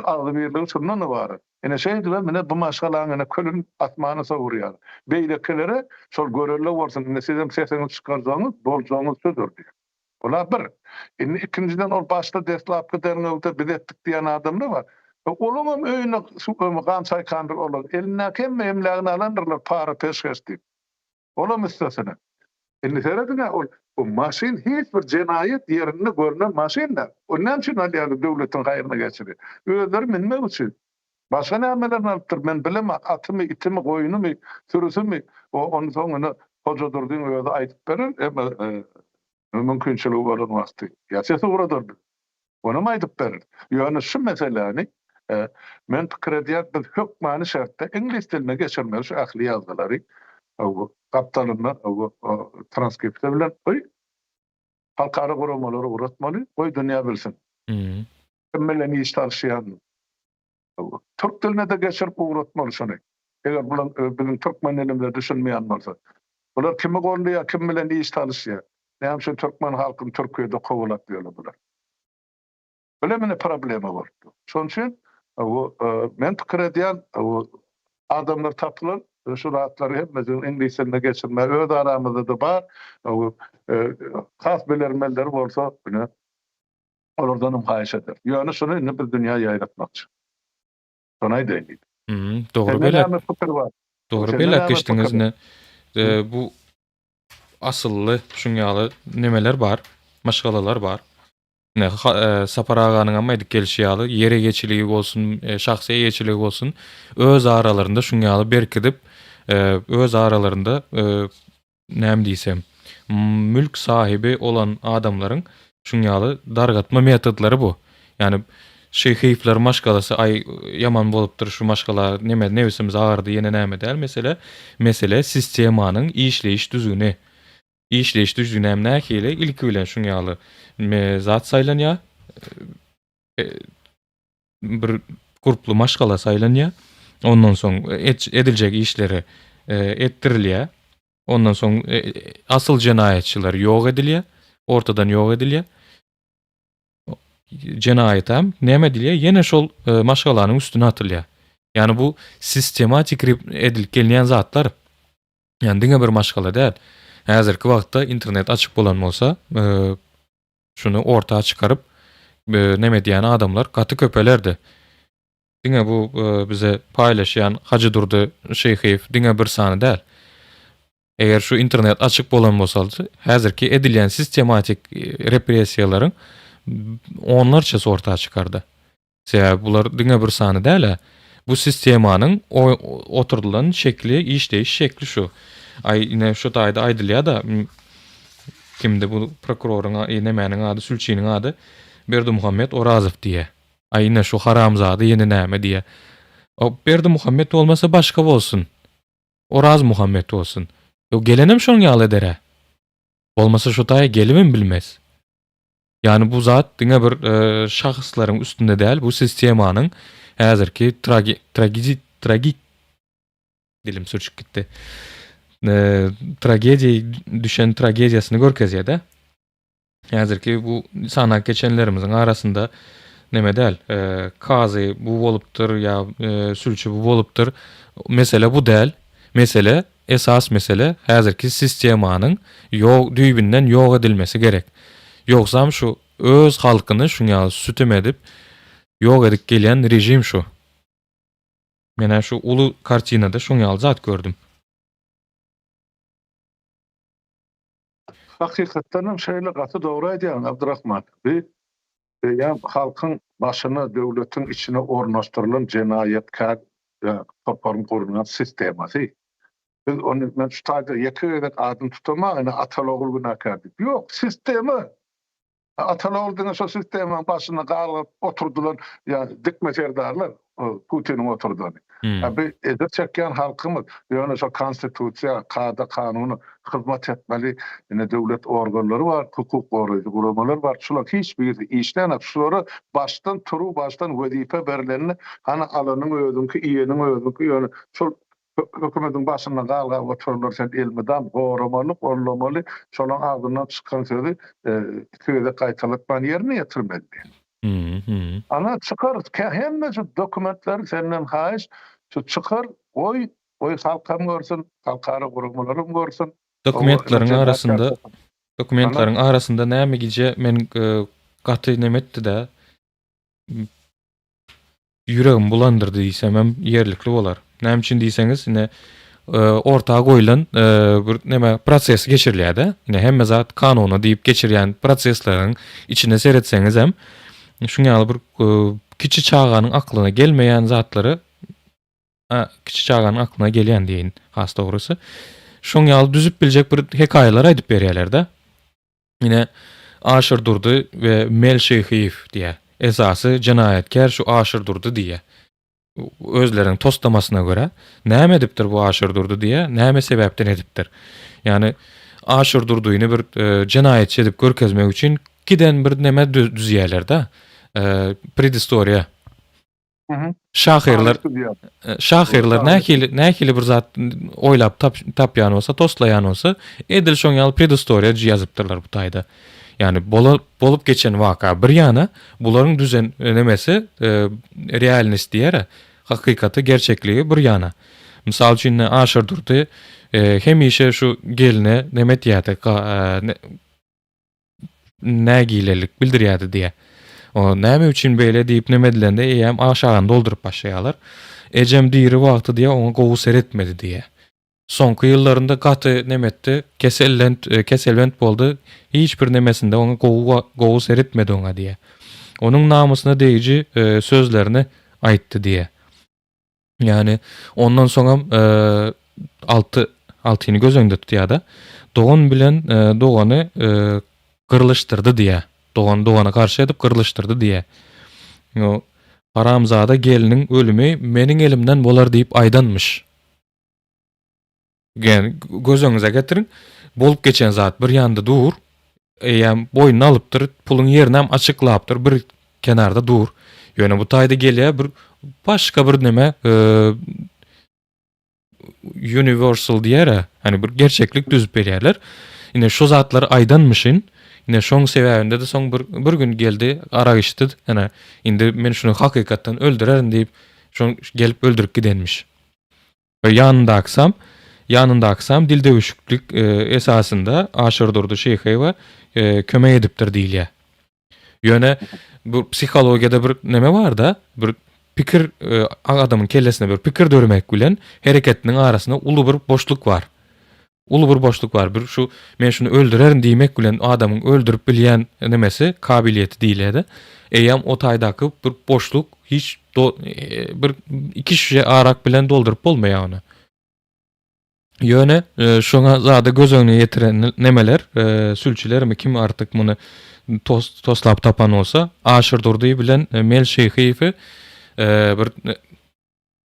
B: agzybirligi şundan ybarat. Ine şeýdibem ine bu maşgalaň ine külüni asmana sowurýar. Beýlekilere şol görelde bolsun, indi sizem sesiňizi çykarjagyňyz, boljagyňyz şudur diýip. Ola bir. Indi ikinjiden ol başda deslapky derňewde biz etdik diýen adamlar bar. Olaňam öýüne gan çaýkandyr olar. Elindäki hemme emlägini alandyrlar para peşgeş diýip. Olam üstesine. Indi serediň-ä ol bu maşyn hiç bir jenaýat ýerinde görnen maşyn däl. Ony näme üçin alýarlar döwletiň haýryna geçirýär. Özleri münmek üçin. Başga nämelerini alypdyr men bilemok atymy, itimi, goýnumy, sürüsimi ony soň ine Hojadurdyň özi aýdyp berer emma mümkinçiligi bolan wagty ýa ses ugradar biz. Onam aýdyp berer. Ýöne şu meseläni men pikir edýän biz hökmany şertde iňlis diline geçirmeli şu ähli ýazgylary gapdalynda transkripsiýa bilen goý halkara guramalary ugratmaly goý dünýä bilsin. Kim bilen iş salyşýanyny. Türk diline-de geçirip ugratmaly şuny. Eger bular biziň türkmen dilimize düşünmeýän bolsa. Bular kimi goldaýar, kim bilen iş salyşýar? Näme üçin türkmen halkyny Türkiýede kowalap ýörler bular? Bile mine problema bolup dur. Şonuň üçin bu men pikir edýän bu adamlar tapylar şu zatlary hemmesini iňlis diline geçirmäge öz aramyzda-da bar. Has bilermenleri bolsa ine Olardan hem haýyş eder. Ýöne şuny indi biz dünýä ýaýratmakçy. Şony aýdaýyn diýdim.
A: Hmm, dogry
B: Sende
A: belek.
B: näme pikir bar?
A: Dogry
B: Sende
A: belek
B: näme
A: geçdiňiz
B: pikir?
A: ne? E, bu asylly şuň ýaly nemeler bar, maşgalalar bar. Ne ha, e, Sapar aganyň hem aýdyp gelşi ýaly, ýer eýeçiligi bolsun, e, şahsy eýeçiligi bolsun, öz aralarynda şuň ýaly berkidip, öz aralarynda näme diýsem, mülk sahibi olan adamlaryň şuň ýaly dargatma metodlary bu. Ýani Şeýhiýewler maşgalasy aý ýaman bolupdyr şu maşgala neme nebsimiz agyrdy ýene näme däl mesele. Mesele sistemanyň işleýiş düzgüni. Işleýiş düzgünem nähili ilki bilen şuň ýaly zat saýlanýar. Bir gurply maşgala saýlanýar. Ondan soň ediljek işleri etdirilýär. Ondan soň asyl jenaýatçylar ýok edilýär, ortadan ýok edilýär. Jenaýatam näme edilýär? Ýene şol maşgalanyň üstüne atylýar. Ýagny bu sistematik edilip gelinýän zatlar. Ýagny diňe bir maşgala däl. Häzirki wagtda internet açyk bolan bolsa, şuny orta çykaryp neme edýän adamlar gaty köpelerdi. Diňe bu bize paýlaşýan Hajydurdy Şyhyýew diňe bir sany däl. Eger şu internet açyk bolan bolsaldy, häzirki edilýän sistematik repressiýalaryň onlarçasy orta çykardy. Sebäbi bular diňe bir sany däl-ä. Bu sistemanyň oturdylan şekli, işleýiş şekli şu. Aý, ine şu taýda aýdylýar-da, kimdi bu prokuroryň, nemäniň ady, sülçiniň ady? Berdimuhamet Orazow diýýär. Aý, ine şu haramzada ýene näme diýýär. O Berdimuhamet bolmasa başga bolsun. Orazmuhammet bolsun. Ýok, gelenem şoň ýaly eder-ä. Bolmasa şu taýa gelibem bilmez. Ýagny bu zat diňe bir şahyslaryň üstünde däl, bu sistemanyň häzirki tragi tragidi tragik dilim sürçüp gitdi. Tragediýa düşen tragediýasyny görkezýär-de. Häzirki bu sanap geçenlerimiziň arasynda neme däl, kazy bu bolupdyr ýa sülçi bu bolupdyr. Mesele bu däl. Mesele Esas mesele häzirki sistemanyň ýok düýbünden ýok edilmesi gerek. Ýogsam şu öz halkyny şuň ýaly sütem edip ýok edip gelýän režim şu. Menä şu uly kartinada şuň ýaly zat gördüm.
B: Hakykatdan hem şeýle gaty dogry aýdýaň Abdyrahman. Bi eýýäm halkyň başyna döwletiň içine ornaşdyrylan jenaýatkär toparyň gurnan sistemasy. Biz ony men şu taýda ýeke gezek adyny tutaman ine ataly-ogul günäkär diýip. Ýok, sistema. Ataly-ogul diňe şo sistemanyň başynda galgyp oturdylan ýa dikme serdarlar Putiniň oturdany. A bi ejir çekýän halkymyz ýöne şo konstitusiýa, kada-kanuna hyzmat etmeli ine döwlet organlary bar, hukuk goraýjy guramalar bar. Şular hiç birisi işlänok. Şulara başdan turuwbaşdan wezipe berlende hany alanyň özüňki, iýeniň özüňki ýöne şol hökümetiň başynda galgap oturanlar sen elmydam goramaly, gollamaly, şolaň agzyndan çykan sözi iki gezek gaýtalatman ýerine ýetirmeli. Ana çykar hemme şu dokumentleri senden haýyş şu çykar goý goý halkam görsün halkara guramalaram görsün.
A: Dokumentleriň arasynda dokumentleriň arasynda näme gije men gaty neme etdi-de ýüregimi bulandyrdy diýsemem ýerlikli bolar. Näme üçin diýseňiz, ine orta goýlan bir neme proses geçirilýär-de. Ine hemme zat kanuny diýip geçirýän prosesleriň içine seretseňiz hem şuň ýaly bir kiçi çaganyň aklyna gelmeýän zatlary kiçi çaganyň aklyna gelýän diýeýin has dogrusy. Şoň ýaly düzüp biljek bir hekaýalar aýdyp berýärler-de. Ine, Aşyr Durdy we Mel Şyhyýew diýýär. Esasy jenaýatkär şu Aşyr Durdy diýýär. Özleriniň toslamasyna görä, näme edipdir bu Aşyr Durdy diýýär, näme sebäpden edipdir. Ýagny Aşyr Durdyny bir jenaýatçy edip görkezmek üçin giden bir neme düzýärler-de. Predistoriýa. Şahyrlar şahyrlar nähili nähili bir zat oýlap tap, tapýan bolsa, toslaýan bolsa, edil şoň ýaly predistoriýa ýazypdyrlar bu taýda. Ýagny bola, bolup geçen waka bir ýana, bularyň düzen e, nemesi e, realnost diýer, hakykaty, gerçekligi bir ýana. Mysal üçin Aşyr Durdy e, hemişe şu geline neme etýärdi, e, nägilelik bildirýärdi diýýär. O näme üçin beýle diýip neme edilende eýýäm aşagyny dolduryp başlaýarlar. Ejem diri wagty diýýär oňa gowy seretmedi diýýär. Soňky ýyllarynda gaty neme etdi, kesellent, e, keselbent boldy. Hiç bir nemesinde oňa gowy gowy seretmedi oňa diýýär. Onuň namysyna degiji e, sözlerini aýtdy diýýär. Ýagny ondan soňam e, Alty altyny göz öňünde tutýar-da. Dogan bilen dogany gyrlyşdyrdy diýýär. Dogan dogana garşy edip gyrlyşdyrdy diýýär. Ýo haramzada gelniň ölümi meniň elimden bolar diýip aýdanmyş. Ýani göz öňüňize getiriň, bolup geçen zat bir ýanda dur, eýýäm boýnuna alypdyr, puluň ýerinem açyklapdyr, bir kenarda dur. Ýöne bu taýda gelýär bir başga bir neme, universal diýer-ä, hani bir gerçeklik düzüp berýärler. Ine şu zatlary aýdanmyşyn, ine şoň sebäbinde-de soň bir bir gün geldi, arak içdi, ine indi men şuny hakykatdan öldürerin diýip, şoň gelip öldürip gidenmiş. Ýanyndakysam, ýanyndakysam dildöwüşiklik esasynda Aşyrdurdy Şyhyýewe kömek edipdir diýilýär. Ýöne bu psihologiýada bir neme bar-da, bir pikir adamyň kellesinde bir pikir döremek bilen hereketiniň arasynda uly bir boşluk bar. Uly bir boşluk bar. Bir şu men şuny öldürerin diýmek bilen adamyň öldürip bilýän nemesi, kabiliýeti diýilýär-de. Eýýäm o taýdaky bir boşluk hiç do, e, bir iki şişe arak bilen dolduryp bolmaýar ony. Ýöne e, şoňa zada göz öňüne getiren nemeler, e, sülçülermi kim artyk muny tos, toslap tapan bolsa, Aşyr Durdy bilen e, Mel Şeýhiýewi e, bir e,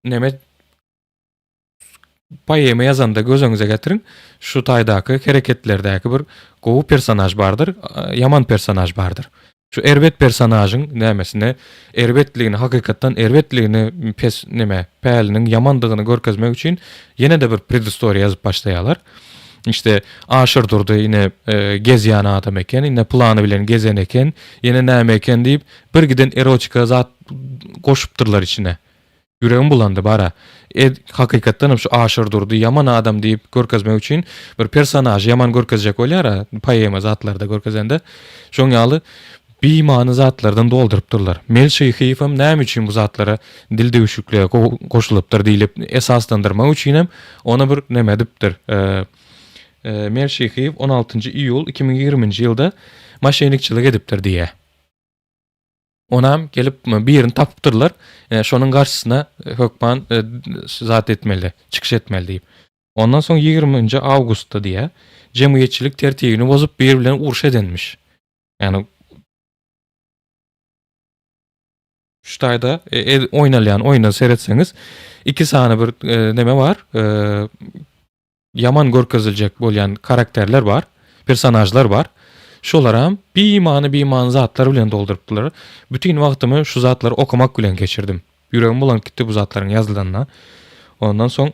A: neme Poema ýazanda göz öňüňize getiriň, şu taýdaky hereketlerdäki bir gowy personaž bardyr, ýaman personaž bardyr. Şu erbet personažyň nämesine, erbetligini, hakykatdan erbetligini, pes neme, päliniň ýamandygyny görkezmek üçin ýene-de bir predistoriýa ýazyp başlaýarlar. Işte Aşyrdurdy ine gezýän adam eken, ine plany bilen gezen eken, ýene näme eken diýip, bir giden erotika zat goşupdyrlar içine. Ýüregim bulandy bara. Ed hakykatdanam şu Aşyrdurdy ýaman adam diýip görkezmek üçin bir personažy ýaman görkezjek bolýara poema zatlarda görkezende. Şoň ýaly bimany zatlardan doldurypdyrlar. Mel Şyhyýewem näme üçin bu zatlara dil döwüşiklige goşulypdyr diýlip esaslandyrmak üçinem ony bir neme edipdir. Mel Şyhyýew on altynjy iýul 2020-nji ýylda moşennikçilik edipdir diýýär. Onam gelip birini tapypdyrlar. Şonuň garşysyna hökman zat etmeli, çykyş etmeli diýip. Ondan soň 20-nji awgustda diýýär, jemgyýetçilik tertibini bozup biri bilen uruş edenmiş. Ýagny şu taýda oýnalýan oýna seretseňiz, iki sany bir neme bar, ýaman görkeziljek bolýan karakterler bar, personažlar bar. Şolaram bimany bimany zatlar bilen doldurypdylar. Bütin wagtymy şu zatlary okamak bilen geçirdim. Ýüregim bulanyp gitdi bu zatlaryň ýazylanyna. Ondan soň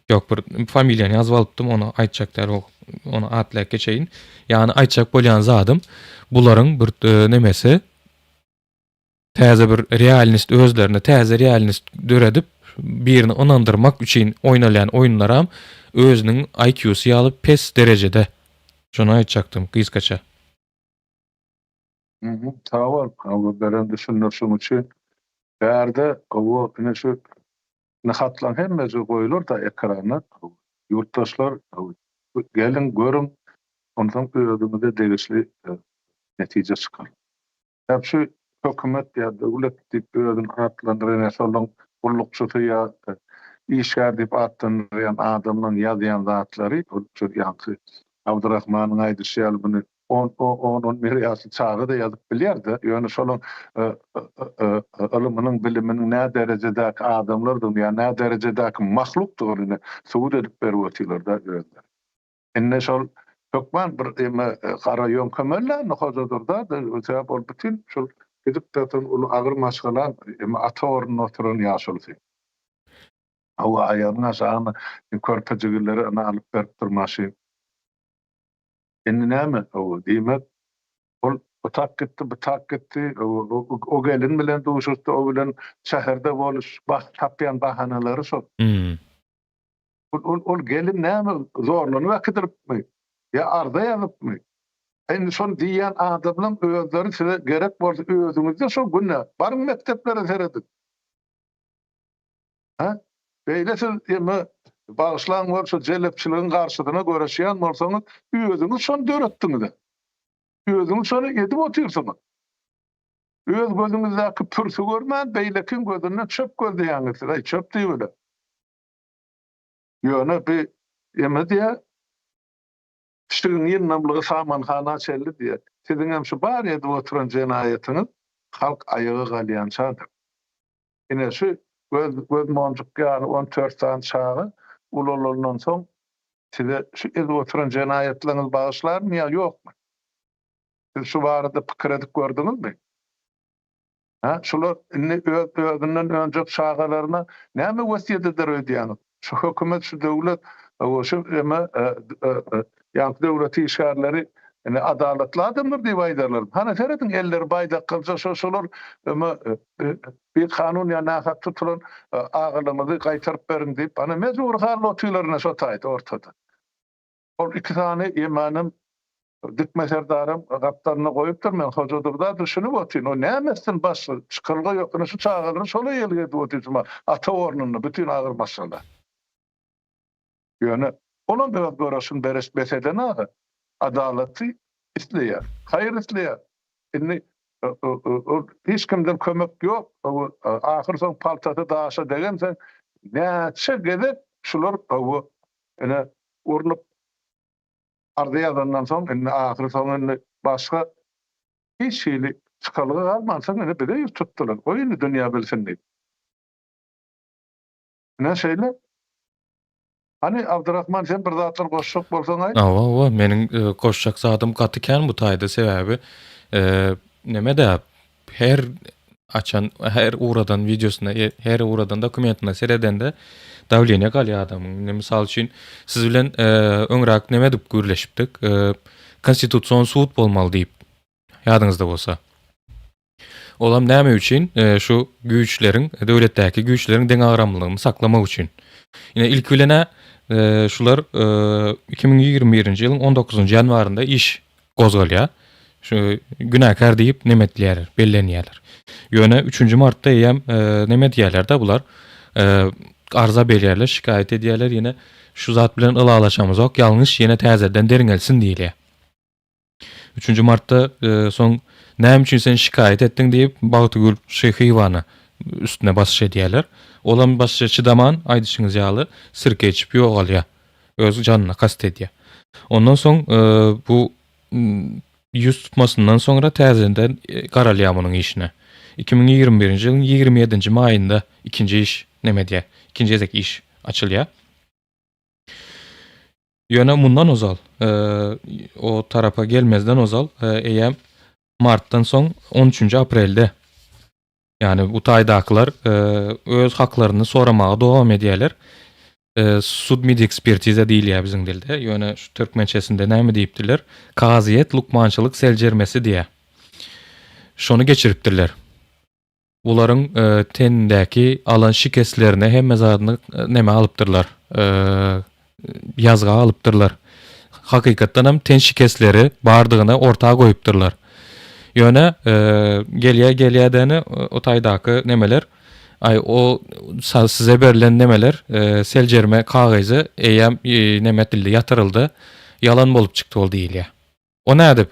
A: ýok bir familiýany ýazyp alypdym, ony aýtjak däl, ony atlaýyp geçeýin. Ýagny aýtjak bolýan zadym bularyň bir nemesi Täze bir realnist özlerine täze realnist döredip birini ynandyrmak üçin oýnalýan oýunlaram özüniň IQ-sy ýaly pes derejede. Şony aýtjakdym gysgaça.
B: Sag bol, hawa beren düşündirişiň üçin. Bärde hawa ine şu ine hatlaň hemmesi goýular-da ekrana. Ýurtdaşlar geliň görüň onsoň özüňize degişli netije çykaryň. Ýa şu hökümet ýa döwlet diýip özüni atlandyrýan ýa şolaryň gullukçysy ýa işgär diýip atlandyrýan adamlaryň ýazýan zatlary ol şu ýaňky Abdyrahmanyň aýdyşy ýaly muny on on bir ýaşly çaga-da ýazyp bilýär-de, ýöne şolaryň ylymynyň, biliminiň nä derejedäki adamlardygyny ýa nä derejedäki mahlukdygyny ine subut edip berip otyrlar-da özleri. Indi şol hökman bir eme gara ýöňkemeli indi Hojadurda, sebäp ol bütin şol gidip ýatan uly agyr maşgalaň eme ata ornunda oturan ýaşulusy. Hawa, aýagynyň aşagyna körpe jigileri ine alyp beripdir maşyn. Indi näme, hawa, diýmek, ol bu tak gitdi, bu tak gitdi, o gelin bilen duşuşdy, o bilen şäherde boluş, tapýan bahanalary şol. Ol ol gelin näme zorlanyp äkidilipmi? Ýa arza ýazypmy? Indi şony diýýän adamlaň özleri size gerek bolsa özüňizde şo günä. Baryň mekdeplere serediň. Hä? Beýle siz eme bagyşlaň bol şo jelepçiligiň garşysyna göreşýän bolsaňyz özüňiz şony döretdiňizä. Özüňiz şony edip otyrsyňyz. Öz gözüňizdäki pürsi görmän beýlekiň gözünden çöp gözleýäňiz siz. Aý çöp diýibele. Ýöne bi eme diýýär, pişigiň ýyndamlygy samanhana çenli diýýär. Siziňem şu bar edip oturan jenaýatyňyz halk aýaga galýançadyr. Ine şu göz göz monjuk ýaly on dört sany çaga ulalandan soň size şu edip oturan jenaýatlaryňyzy bagyşlarmy ýa ýokmy? Siz şu barada pikir edip gördüňizmi? Hä, şular indi öz özünden önjek çagalaryna näme wesýet eder öýdýäňiz? Şu hökümet, şu döwlet, şu eme ýaňky döwlet işgärleri indi adalatly adamlar diýip aýdarlar. Hany serediň elleri baýdak gylja şo şolar eme bikanun ýa nähak tutulan agalarymyzy gaýtaryp beriň diýip, hany mejbury halda otyrlar ine şo taýda ortada. Ol iki sany ýemanem Dikme serdaram gapdalynda goýupdyr, men Hojadurda düşünip otyryn, o näme etsin başga çykalga ýok, ine şu çagalary şola ýelgi edip otyr şu ata ornunda bütin agyr maşgala. Ýöne olam öz göreşini bereş bes eden aga, adalaty isleýär, haýyr isleýär. Indi ol hiç kimden kömek ýok, ahyr soň paltasy daşa degensoň näçe gezek şular ine urnup arza ýazandan soň indi ahyry soň indi başga hiç hili çykalga galmansoň indi bize ýüz tutdular. Goý indi dünýä bilsin diýip. Ine şeýle. Hany Abdyrahman sen bir zatlar goşjak bolsaň aýt.
A: Hawa hawa meniň goşjak zadym gaty kän bu taýda sebäbi neme-dä Her açan, her ugradan wideosyna, e, her ugradan dokumentine seredende dawleniýe galýar adamyň. Indi mysal üçin siz bilen e, öňräk neme edip gürleşipdik? E, konstitusion sud bolmaly diýip. Ýadyňyzda bolsa. Olam näme üçin? E, şu güýçleriň, döwletdäki güýçleriň deňagramlylygyny saklamak üçin. Ine ilki bilen e, şular e, 2021-nji ýylyň 19-njy ýanwarynda iş gozgalýar. Şu günäkär diýip neme edilýärler, bellenýärler. Ýöne üçünji martda eýýäm e, neme edýärler-de bular? E, arza berýärler, şikaýat edýärler, ýene şu zat bilen ylalaşamyzok, ýalňyş ýene täzeden derňelsin diýilýär. Üçünji martda e, soň näme üçin sen şikaýat etdiň diýip Bagtygül Şyhyýewany üstüne basyş edýärler. Olam basyşa çydaman, aýdyşyňyz ýaly, sirke içip ýogalýar. Öz janyna kast edýär. Ondan soň bu ýüz tutmasyndan soňra täzeden garalýar munuň işine. 2021-nji ýylyň 27-nji maýynda ikinji iş neme edýär? Ikinji gezek iş açylýar. Ýöne mundan ozal, o tarapa gelmezden ozal, eýýäm martdan soň 13-nji aprelde Ýagny bu taýdakylar öz haklaryny soramaga dowam edýärler. Sudmedekspertiza diýilýär biziň dilde. Ýöne şu türkmençesinde näme diýipdirler? Kazyýet lukmançylyk seljermesi diýýär. Şony geçiripdirler. Bularyň tenindäki alan şikeslerine hemme zadyny näme alypdyrlar? ýazga alypdyrlar. Hakykatdan hem ten şikesleri bardygyny orta goýupdyrlar. Ýöne gelýä gelýä däne o taýdaky nemeler aý o size berlen nemeler seljerme kagyzy eýýäm neme edildi ýatyryldy ýalan bolup çykdy ol diýilýär. O nädip?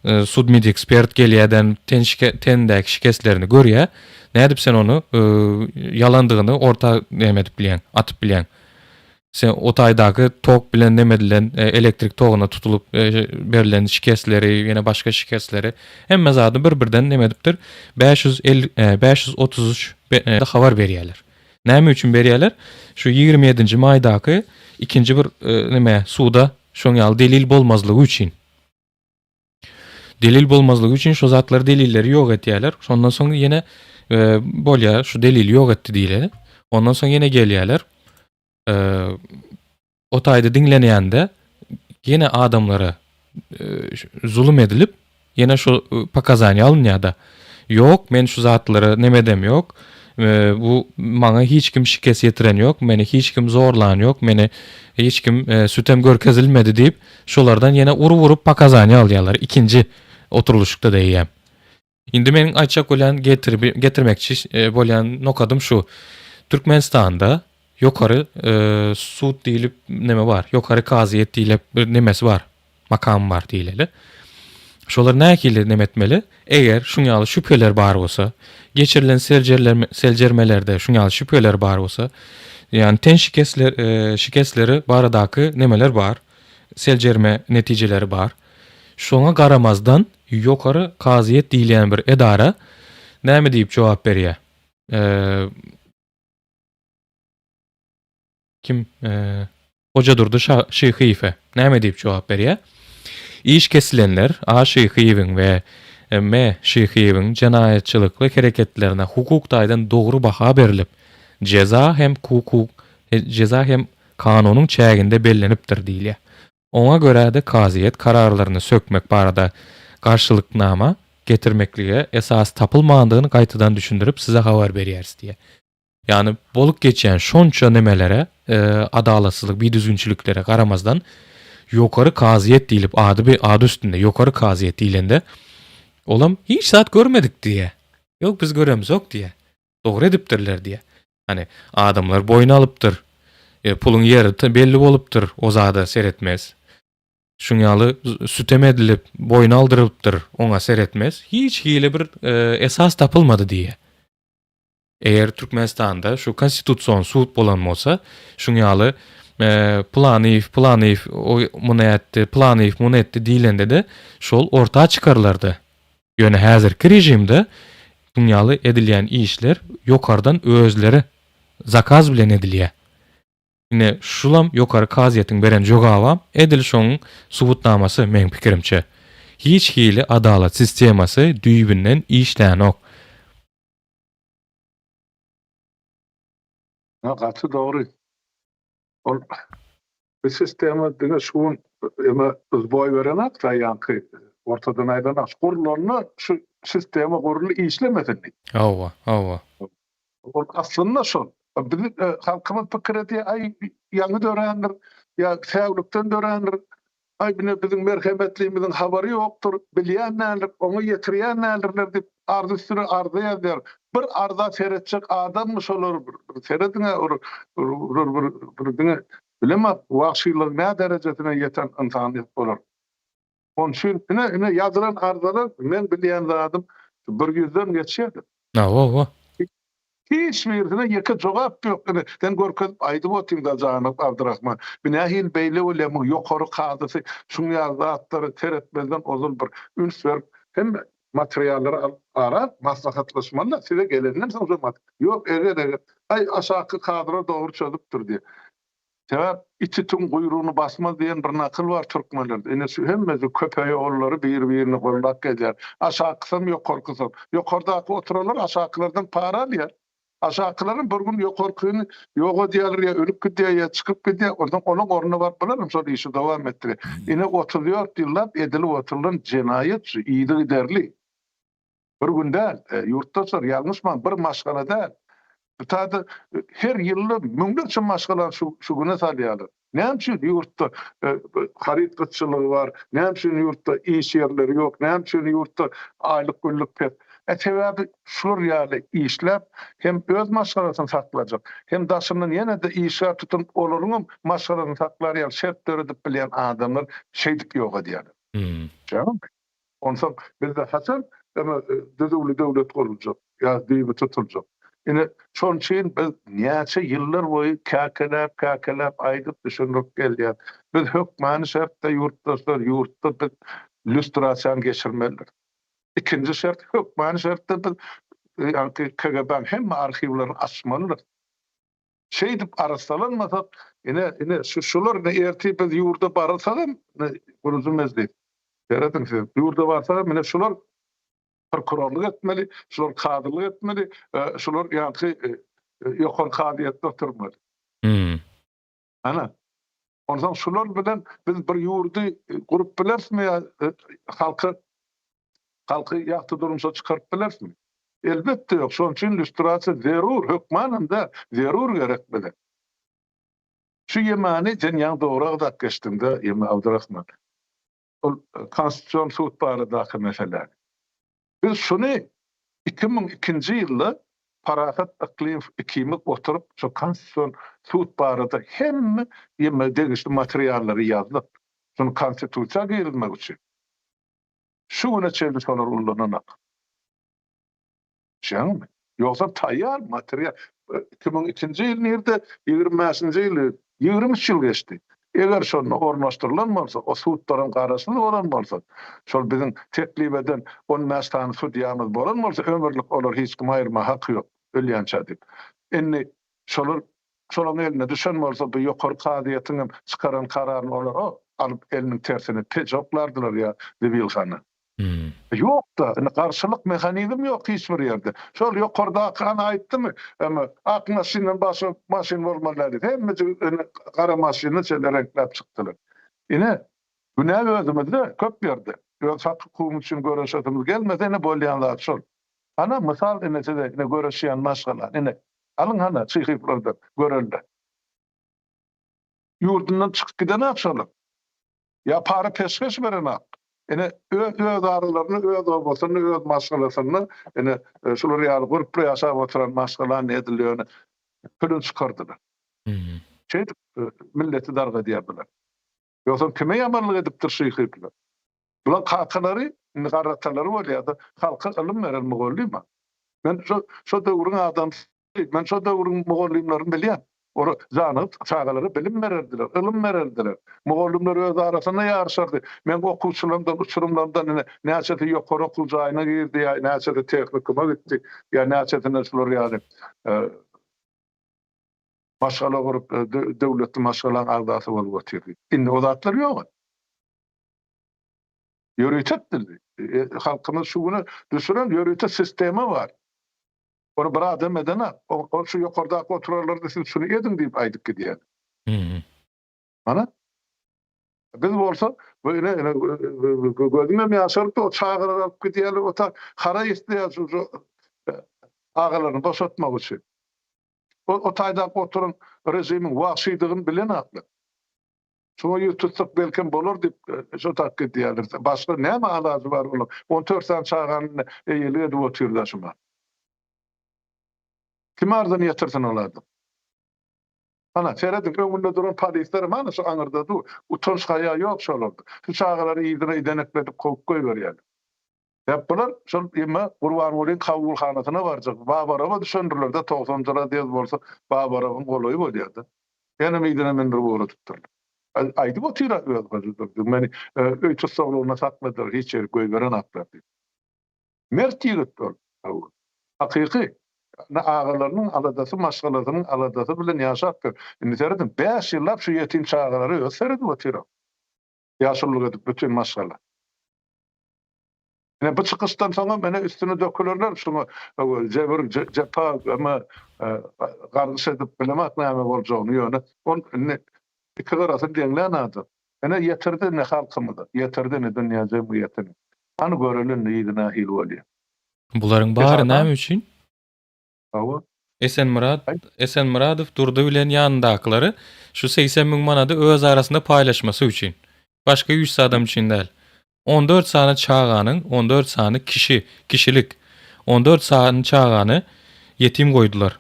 A: Sudmedekspert gelýäden ten şike tendäki şikeslerini görýä. Nädip sen ony ýalandygyny orta neme edip bilýäň, atyp bilýäň? Sen o taýdaky tok bilen neme edilen elektrik toguna tutulyp berlen şikesleri, ýene başga şikesleri hemme zady bir-birden neme edipdir. 550 533 habar berýärler. Näme üçin berýärler? Şu 27-nji maýdaky ikinji bir neme suda Şoň ýaly delil bolmazlygy üçin. Delil bolmazlygy üçin şo zatlary delilleri ýok etýärler. Şondan soň ýene e, bolýar şu delili ýok etdi diýilýär. Ondan soň ýene gelýärler. E, o taýda diňlenýände ýene adamlara e, zulum edilip Ýene şu pokazaniýa alynýada. Ýok, men şu zatlara nemedem ýok. Bu maňa hiç kim şikes ýetiren ýok, meni hiç kim zorlan ýok, meni hiç kim sütem görkezilmedi diýip, şolardan ýene urup-urup pokazaniýa alýarlar ikinji oturylyşykda-da eýýäm. Indi meniň aýtjak bolýan getirmekçi bolýan nokadym şu. Türkmenistanda ýokary sud diýlip neme bar, ýokary kazyýet diýlip bir nemesi bar. Makamy bar diýileli. Şolar nähili neme etmeli? Eger şuň ýaly şübheler bar bolsa, geçirilen seljermelerde şuň ýaly şübheler bar bolsa, Ýagny ten şikesler şikesleri baradaky nemeler bar, seljerme netijeleri bar. Şoňa garamazdan ýokary kazyýet diýilýän bir edara näme diýip jogap berýär? Kim Hojadurdy Şyhyýewe näme diýip jogap berýär? Iş kesilenler A. Şyhyýewiň we M. Şyhyýewiň jenaýatçylykly hereketlerine hukuk taýdan dogry baha berlip, jeza hem hukuk jeza hem kanunyň çäginde bellenipdir diýilýär. Oňa görä-de kazyýet kararlaryny sökmek barada garşylyknama getirmeklige esas tapylmandygyny gaýtadan düşündirip size habar berýäris diýýär. Ýagny bolup geçýän şonça nemelere, adalatsyzlyk, bidüzgünçiliklere garamazdan ýokary kazyýet diýlip ady ady üstünde ýokary kazyýet diýlende olam hiç zat görmedik diýýär. Ýok biz göremzok diýýär. Dogry edipdirler diýýär. Hany adamlar boýun alypdyr. E, puluň ýeri belli bolupdyr, o zada seretmez. Şuň ýaly sütem edilip, boýun aldyrylypdyr, oňa seretmez. Hiç hili bir e, esas tapylmady diýýär. Eger Türkmenistanda şu konstitusion sud bolan bolsa, şuň ýaly Pylanyýew, Pylanyýew o muny etdi, Pylanyýew muny etdi diýlende-de şol orta çykarylardy. Ýöne häzirki režimde şuň ýaly edilýän işler ýokardan özleri zakaz bilen edilýär. Ine şulam ýokary kazyýetiň beren jogabam edil şoň subutnamasy meň pikirimçe. Hiç hili adalat sistemasy düýbünden işlänok.
B: Ha gaty dogry. Ol bu sistema diňe şu gün eme zboý berenak da ýaňky ortadan aýlanak gurlanda şu sistema gurly işlemesin diýip.
A: Hawa, hawa.
B: Ol aslynda şol. Biz e, halkymyz pikir edýär, aý ýaňy dörändir, ýa säwlikden dörändir. Aý bine biziň merhemetlimiziň habary ýokdur, bilýän däldir, oňa ýetirýän däldirler diýip arza üstüne arza ýazýar. Bir arza seretjek adammy şolar bir serediň-ä bir bir bir diňe bilemok wagşylygyň nä derejesine ýeten ynsanyýet bolar. Onuň üçin ine ine ýazylan arzalar meň bilýän zadym bir ýüzden geçýärdir.
A: Hawa.
B: Hiç birisine ýeke jogap ýok. Ine, sen görkezip aýdyp otyň-da janyp Abdyrahman. Bu nähili beýle bolýar, muň ýokary kazysy şuň ýaly zatlary seretmezden ozal bir üns berip, hemme materiallary alyp garap, maslahatlaşmaly-da, size gelenden soň şo mat. Ýok, eger-eger, aý, aşaky kazylar dogry çözüpdir diýip. Sebäp it itiň guýrugyny basmaz diýen bir nakyl bar türkmenlerde. Ine şu hemmesi köpeýogullary bir-birini goldap gelýär. Aşakysam ýokarkysam. Ýokardaky oturanlar aşakylardan para alýar. Aşakylaram bir gün ýokarkyny ýok edýärler ýa ölüp gidýär ýa çykyp gidýär. Onsoň onuň ornuna baryp bularam şol işi dowam etdirýär. Ine 34 ýyllap edilip oturylan jenaýat şu yzygiderli. Bir gün däl, ýurtdaşlar, ýalňyşmaň, bir maşgala däl. Bu taýda her ýylda müňlerçe maşgalany şu şu güne salýarlar. Näme üçin ýurtda haryt gytçylygy bar? Näme üçin ýurtda iş ýerleri ýok? Näme üçin ýurtda aýlyk günlük pes? E sebäbi şular ýaly işläp hem öz maşgalasyny saklajak, hem daşyndan ýene-de işgär tutunyp olaryňam maşgalasyny saklar ýaly şert döredip bilýän adamlar şeýdip ýok edýärler. Düşýäňizmi? Onsoň bizde haçan eme düzüwli döwlet guruljak ýa düýbi tutuljak? Ine, şonuň üçin biz näçe ýyllar boýy käkeläp, käkeläp aýdyp düşündirip gelýäs. Biz hökmany şertde ýurtdaşlar, ýurtda biz lýustrasiýany geçirmelidiris. Ikinji şert, hökmany şertde biz ýaňky KGB-niň hemme arhiwlerini açmalydyrys. Şeýdip arassalanmasak, ine, ine, şu, şular, ine, ertir biz ýurda barsagam, ine, gurujy mejlis, serediň siz, ýurda barsagam, ine, şular prokurorlyk etmeli, şular kazylyk etmeli, şular ýaňky ýokary kazyýetde oturmaly.
A: Hmm.
B: Ana. Onsoň şular bilen biz bir ýurdy gurup bilerismi ýa halky halky ýagty durmuşa çykaryp bilerismi? Elbetde ýok. Şonuň üçin lýustrasiýa zerur, hökmanam däl, zerur gerek bize. Şu ýemany sen ýaňy dogry agzap geçdiňdä, Ýeme Abdyrahman. Ol Konstitusion sud baradaky meseläni. Biz şuny 2002-nji ýylda Parahat Yklymow ikimiz oturyp şu Konstitusion sud barada hemme ýeme degişli materiallary ýazdyk. Şuny Konstitusiýa girizmek üçin. Şu güne çenli şolar ullananak. Düşýäňizmi? Ýogsa taýýar material. 2002-nji ýyl nirde, 25-nji ýyl, 23 ýyl geçdi. Eger şonda ornaşdyrylan bolsa, o sudlaram garaşsyz bolan bolsa, şol biziň teklip eden on bäş sany sudýamyz bolan bolsa, ömürlik olar hiç kim aýyrma haky ýok, ölýänçä diýip. Indi şolar şolaryň eline düşen bolsa, bu ýokary kazyýetiň hem çykaran kararyny olar o alyp eliniň tersine peje oklardylar ýa zibilhana. Ýok-da, indi garşylyk mehanizm ýok hiç bir ýerde. Şol ýokardaky hany aýtdymy, eme, ak maşyndan başga maşyn bolmaly däl diýip, hemmejigi ine gara maşyny şeýle reňkläp çykdylar. Ine, günä özümizde köp ýerde. Öz hak-hukugymyz üçin göreşesimiz gelmese ine bolýan zat şol. Hana mysal ine size ine göreşýän maşgala, ine, alyň hana Çyhyplardan görelde. Ýurdundan çykyp gidenak şolar. Ýa para peşgeş berenak. Ine, öz öz aralarynda, öz obasynda, öz maşgalasynda, ine, şular ýaly gurply ýaşap oturan maşgalany edil ýöne külün çykardylar. Şeýdip, milleti dargadýar bular. Ýogsam kime ýamanlyk edipdir şyhyplar? Bulaň kakalary, indi garratalary bolýar-da, halka ylym beren mugallym-a. Men şo şo döwrüň adamsy Men şo döwrüň mugallymlaryny bilýän. Olar janygyp çagalara bilim bererdiler, ylym bererdiler. Mugallymlar öz arasynda ýaryşardy. Meň okuwçylarymdan, uçurymlarymdan ine, näçesi ýokary okuw jaýyna girdi ýa näçesi tehnikuma gitdi, ýa näçesine şular ýaly maşgala gurup, döwletli maşgalaň agzasy bolup otyrdy. Indi o zatlar ýok. Ýörite etdildi. Halkymyz şu güne düşüren ýörite sistema bar. Ony bir adam edenak. Ol şu ýokardaky oturanlarda siz şuny ediň diýip aýdyp gidýär. Mana biz bolsa bu ine ine gözüm hem ýaşaryp o çagalary alyp gidýärler o ta haraý isleýär şu şu agalaryny boşatmak üçin. O o taýdaky oturan režimiň wagşydygyny bilenaklar. Şuňa ýüz tutsak belkem bolar diýip şo tak gidýärler. Başga näme alajy bar onuň? 14 sany çagany eýelik edip otyr-da şuňa. Kim arzyny ýetirsin ol adam? Ana, serediň, öňünde duran polislerem ana şu aňyrda dur. Utanç-haýa ýok şolarda. Şu çagalary yzyna idenekledip kowup goýberýärler. Sebäp bular şol emme Gurbangulyň kabulhanasyna barjak. Babarowa düşendirler-de, togsanjy razýezd bolsa Babarowyň golaýy bolýar-da. Ýene yzyna mündürip ugradypdyrlar. Aýdyp otyr-a öz Hoja Durdy, meni öý tussaglygynda sakladylar, hiç ýere goýberenoklar diýip. Mert ýigit ol. Hakyky. Agalarynyň aladasy, maşgalasynyň aladasy bilen ýaşapdyr. Indi serediň, bäş ýyllap şu ýetim çagalara özi seredip otyr. Ýaşululyk edip bütin maşgala. Ine bu çykyşdan soňam ene üstüne dökülerler şuňa jebir jepa eme gargyş edip bilemok näme boljagyny ýöne ol indi iki gyrasyny deňlän adam. Ine ýetirdi indi halkymyza, ýetirdi indi dünýä jemgyýetini. Hany göreli indi yzy nähili bolýar.
A: Bularyň bary näme üçin?
B: Hawa.
A: Esenmyrat Esenmyradow Durdy bilen ýanyndakylary şu 80 müň manady öz arasynda paýlaşmasy üçin. Başga üç adam üçin däl. 14 sany çaganyň, 14 sany kişi, kişilik, 14 sany çagany ýetim goýdular.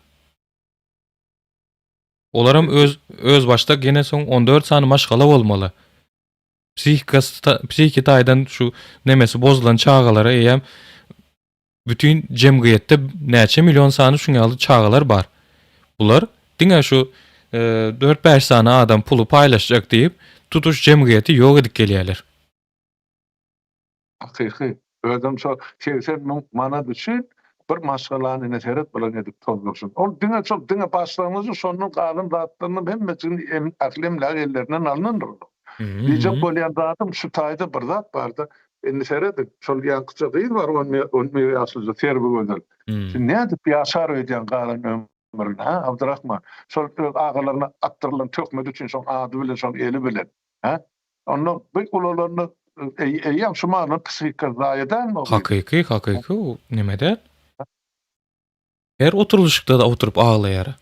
A: Olaram öz özbaşdak ýene soň 14 sany maşgala bolmaly. Psihikasy, psihiki taýdan şu nemesi bozulan çagalara eýýäm Bütin jemgyýetde näçe million sany şuň ýaly çagalar bar. Bular diňe şu dört-bäş sany adam puly paýlaşjak diýip, tutuş jemgyýeti ýok edip gelýärler.
B: Hakyky. Özem şo 80 müň manat üçin bir maşgalany ine seret bular edip tozdursyn. Ol diňe şol diňe başlangyjy şondan galan zatlarynyň hemmesini ähli emlägi ellerinden alnandyr olar. Diýjek bolýan zadym şu taýda bir zat barda Indi serediň, şol ýaňkyja gyz bar, on bir, on bir ýaşlyja Serwigözel. Sen nädip ýaşar öýdýäň galan ömrüni, hä, Abdyrahman? Şol öz agalaryna atdyrylan töhmet üçin şoň ady bilen, şoň eli bilen, hä? Onda bu ulalanda eýýäm şu mahalyň psihikasy zaýa dälmi o gyzyň?
A: Hakyky, hakyky o neme däl. Her oturylyşykda-da oturyp aglaýar.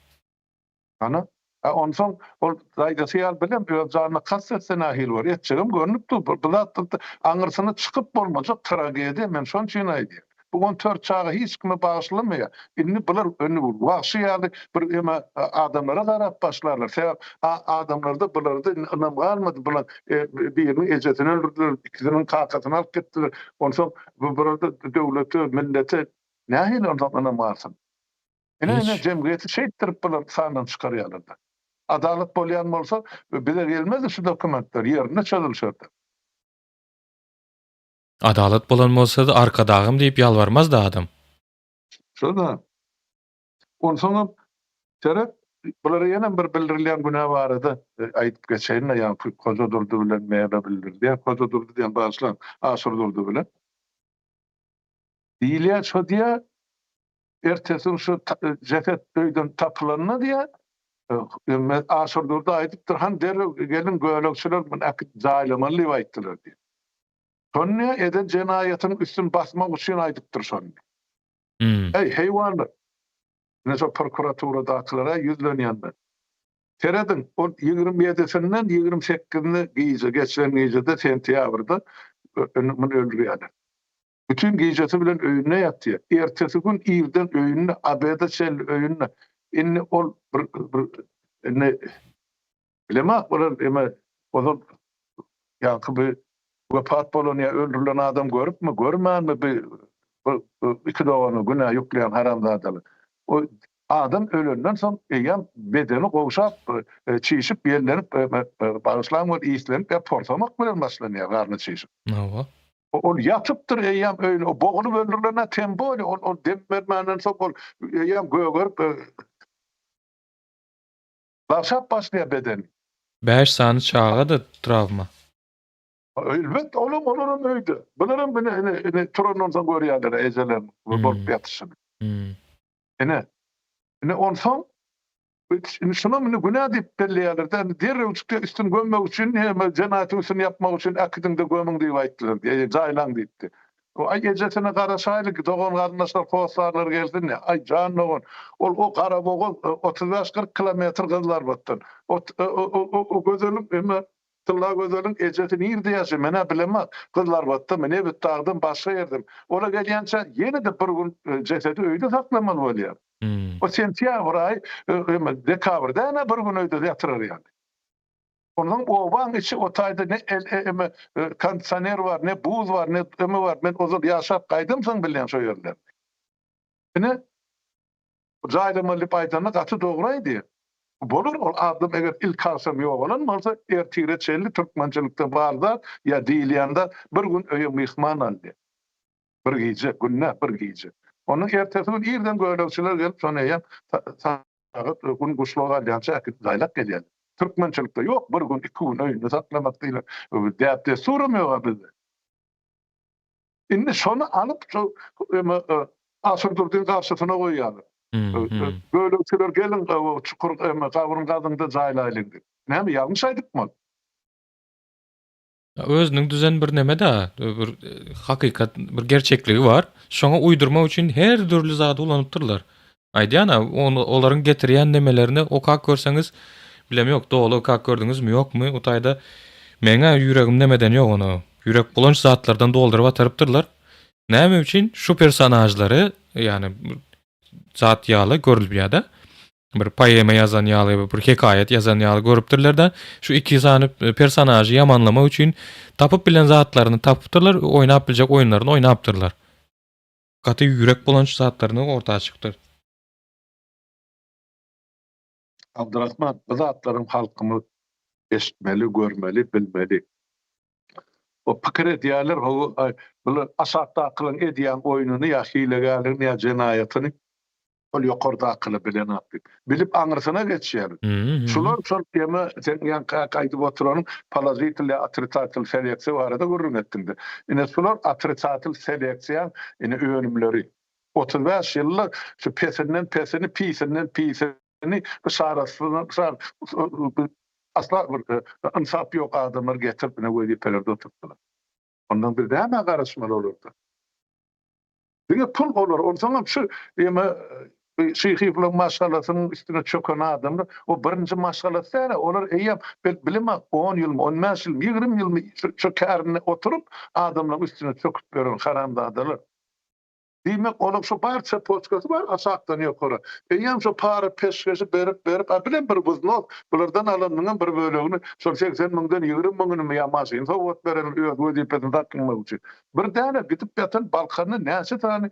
B: Ana, a onsoň ol daýzasy ýaly bilem öz janyna kast etse nähili bolar? Etjegem görnüp dur. Bu zatlarda aňyrsyna çykyp bolmajak tragediýa, men şonuň üçin aýdýan. Bu on dört çaga hiç kime bagyşlamaýar. Indi bular indi wagşy ýaly bir eme adamlara garap başlarlar. Sebäp adamlarda bularda indi ynam galmady. Bular biriniň ejesini öldürdiler, ikisiniň kakasyny alyp gitdiler. Onsoň bu bularda döwlete, millete nähili onsoň ynam galsyn? Ine ine jemgyýeti şeýtdirip bular sandan çykarýarlar-da. Adalat bolýan bolsa bize gelmezdi şu dokumentler, ýerinde çözülişerdi.
A: Adalat bolan bolsady Arkadagym diýip ýalbarmazdy adam.
B: Şo-da. Onsoňam seret, bulara ýenem bir bildirilýän günä barada aýdyp geçeýin-le, ýaňky Hojadurdy bilen Mele bildirilýär. Hojadurdy diýen bagyşlaň, Aşyrdurdy bilen. Diýilýär, şo diýýär, ertesi gün şu jeset öýden tapylanda diýýär, Aşyrdurdy aýdypdyr, hany derrew geliň gölegçiler muny äkidip jaýlamaly diýip aýtdylar diýýär. Şony diýýär, eden jenaýatynyň üstüni basmak üçin aýdypdyr şony. Eý, heýwanlar! Ine şo prokuraturadakylara ýüzlenýän men. Serediň, ol 27-sinden 28-ine gije, geçen gijede sentýabrda muny öldürýärler. Bütin gijesi bilen öýünde ýatýar. Ertesi gün irden öýünde, obeda çenli öýünde. Indi ol bir, bir indi Bilemok olar eme ozal ýaňky bi wepat bolan ýa öldürilen adam görüpmi görmänmi bi bu iki dogany günä ýükleýän haramzadalar. O adam ölenden soň eýýäm bedeni gowşap çişip ýellenip bagyşlaň bol islenip ýa porsamak bilen başlanýar garny çişip.
A: Hawa.
B: Ol ýatypdyr eýýäm öýle o bogulyp öldürilen-ä tem bolýa ol ol dem bermänden soň ol eýýäm gögerip Gagşap başlaýar bedeni.
A: Bäş sany çaga-da trawma.
B: Elbetde olam olaram öýde. Bularam ine ine ine turandan soň görýärler ejeleriniň bolup ýatyşyny. Ine. Ine onsoň indi şunam indi günä diýip belleýärler-de, indi derrew çykýar üstüni gömmek üçin, jenaýatyň üstüni ýapmak üçin äkidiň-de gömüň diýip aýtdylar diýýär, jaýlaň diýipdi. Aý ejesine garaşaýly dogan garyndaşlar hossarlar gelsin diýýär. Aý jan dogan ol o Garabogaz 35-40 kilometr Gyzylarbatdan. O o Gözeliň eme Tylla Gözeliň ejesi nirde ýaşaýar men-ä bilemok. Gyzylarbatdamy Nebitdagdamy başga ýerdemi. Ola gelýänçä ýene-de bir gün jesedi öýde saklamaly bolýar. O sentýabr aýy eme dekabr däl-ä bir gün öýde ýatyrar ýaly. Onsoň obaň içi o taýda ne eme kondisioner bar, ne buz bar, ne eme bar. Men ozal ýaşap gaýdamsoň bilýän şo ýerleri. Ine, jaýlamaly diýip aýdanda gaty dogry aýdýar. Bolar ol adam eger ilki agşam ýogalan bolsa, ertire çenli türkmençilikde bar zat ýa diýilýän zat bir gün öýe myhman alýar. Bir gije, günde bir gije. Ondan ertesi gün irden gölegçiler gelip şony eýýäm sagat gün guşluga galýança äkidip jaýlap gelýärler. Türkmençilikde ýok bir gün, iki gün öýünde saklamak diýlen däp-dessuram ýog-a bizde. Indi şony alyp şu eme Aşyrdurdyň garşysyna goýýarlar. Gölegçiler geliň çukur eme gabryny gazyň-da jaýlaýlyň diýip. Näme ýalňyş aýdypmy ol?
A: Özüniň düzen bir neme-de, bir hakykat, bir gerçekligi bar. Şoňa uýdurmak üçin her dürli zady ulanypdyrlar. Aýdýan-a, olaryň getirýän nemelerini okap görseňiz, bilem ýok, doly okap gördüňizmi, ýokmy, o taýda meň-ä ýüregim nemeden ýok ony. Ýürek bulanç zatlardan dolduryp atarypdyrlar. Näme üçin şu personažlary, ýagny zat ýaly görülýär-de. Bir poema ýazan ýaly, bir hekaýat ýazan ýaly görüpdirler-de, şu iki sany personažy ýamanlamak üçin tapyp bilen zatlaryny tapypdyrlar, oýnap biljek oýunlaryny oýnapdyrlar. Gaty ýürek bulanç zatlaryny orta çykypdyr.
B: Abdyrahman, bu zatlaram halkymyz eşitmeli, görmeli, bilmeli. O pikir edýärler, ho, bular aşakdakylaryň edýän oýnuny ýa hilegärligini ýa jenaýatyny Ol ýokardakyny bilenok diýip. Bilip aňyrsyna geçýär. Şular şol tema sen ýaňky aýdyp oturanyň položitel ýa otrisatel seleksiýa barada gürrüň etdiňde. Ine şular otrisatel seleksiýaň ine önümleri. 35 ýylda şu pesinden pesini, pisinden pisini, bu şarasyndan şar asla bir ynsap ýok adamlary getirip ine wezipelerde oturtdylar. Ondan biz nämä garaşmaly olardan? Diňe pul olar. Onsoňam şu eme Şyhyýewleň maşgalasynyň üstüne çöken adamlar o birinji maşgalasy däl-ä. Olar eýýäm bilemok on ýylmy, on bäş ýylmy, 20 ýylmy şu kärinde oturyp adamlaryň üstüne çöküp ýören haramzadalar. Diýmek, onuň şu bar çepoçkasy bar aşakdan ýokary. Eýýäm şo para-peşgeşi berip-berip, a bilem bir wznos, bulardan alanynyňam bir bölegini, şol 80 müňden 20 müňüni ýa maşyn sowgat beren öz wezipesini saklamak üçin. Bir däne gidip ýatan Balkanda näçe sany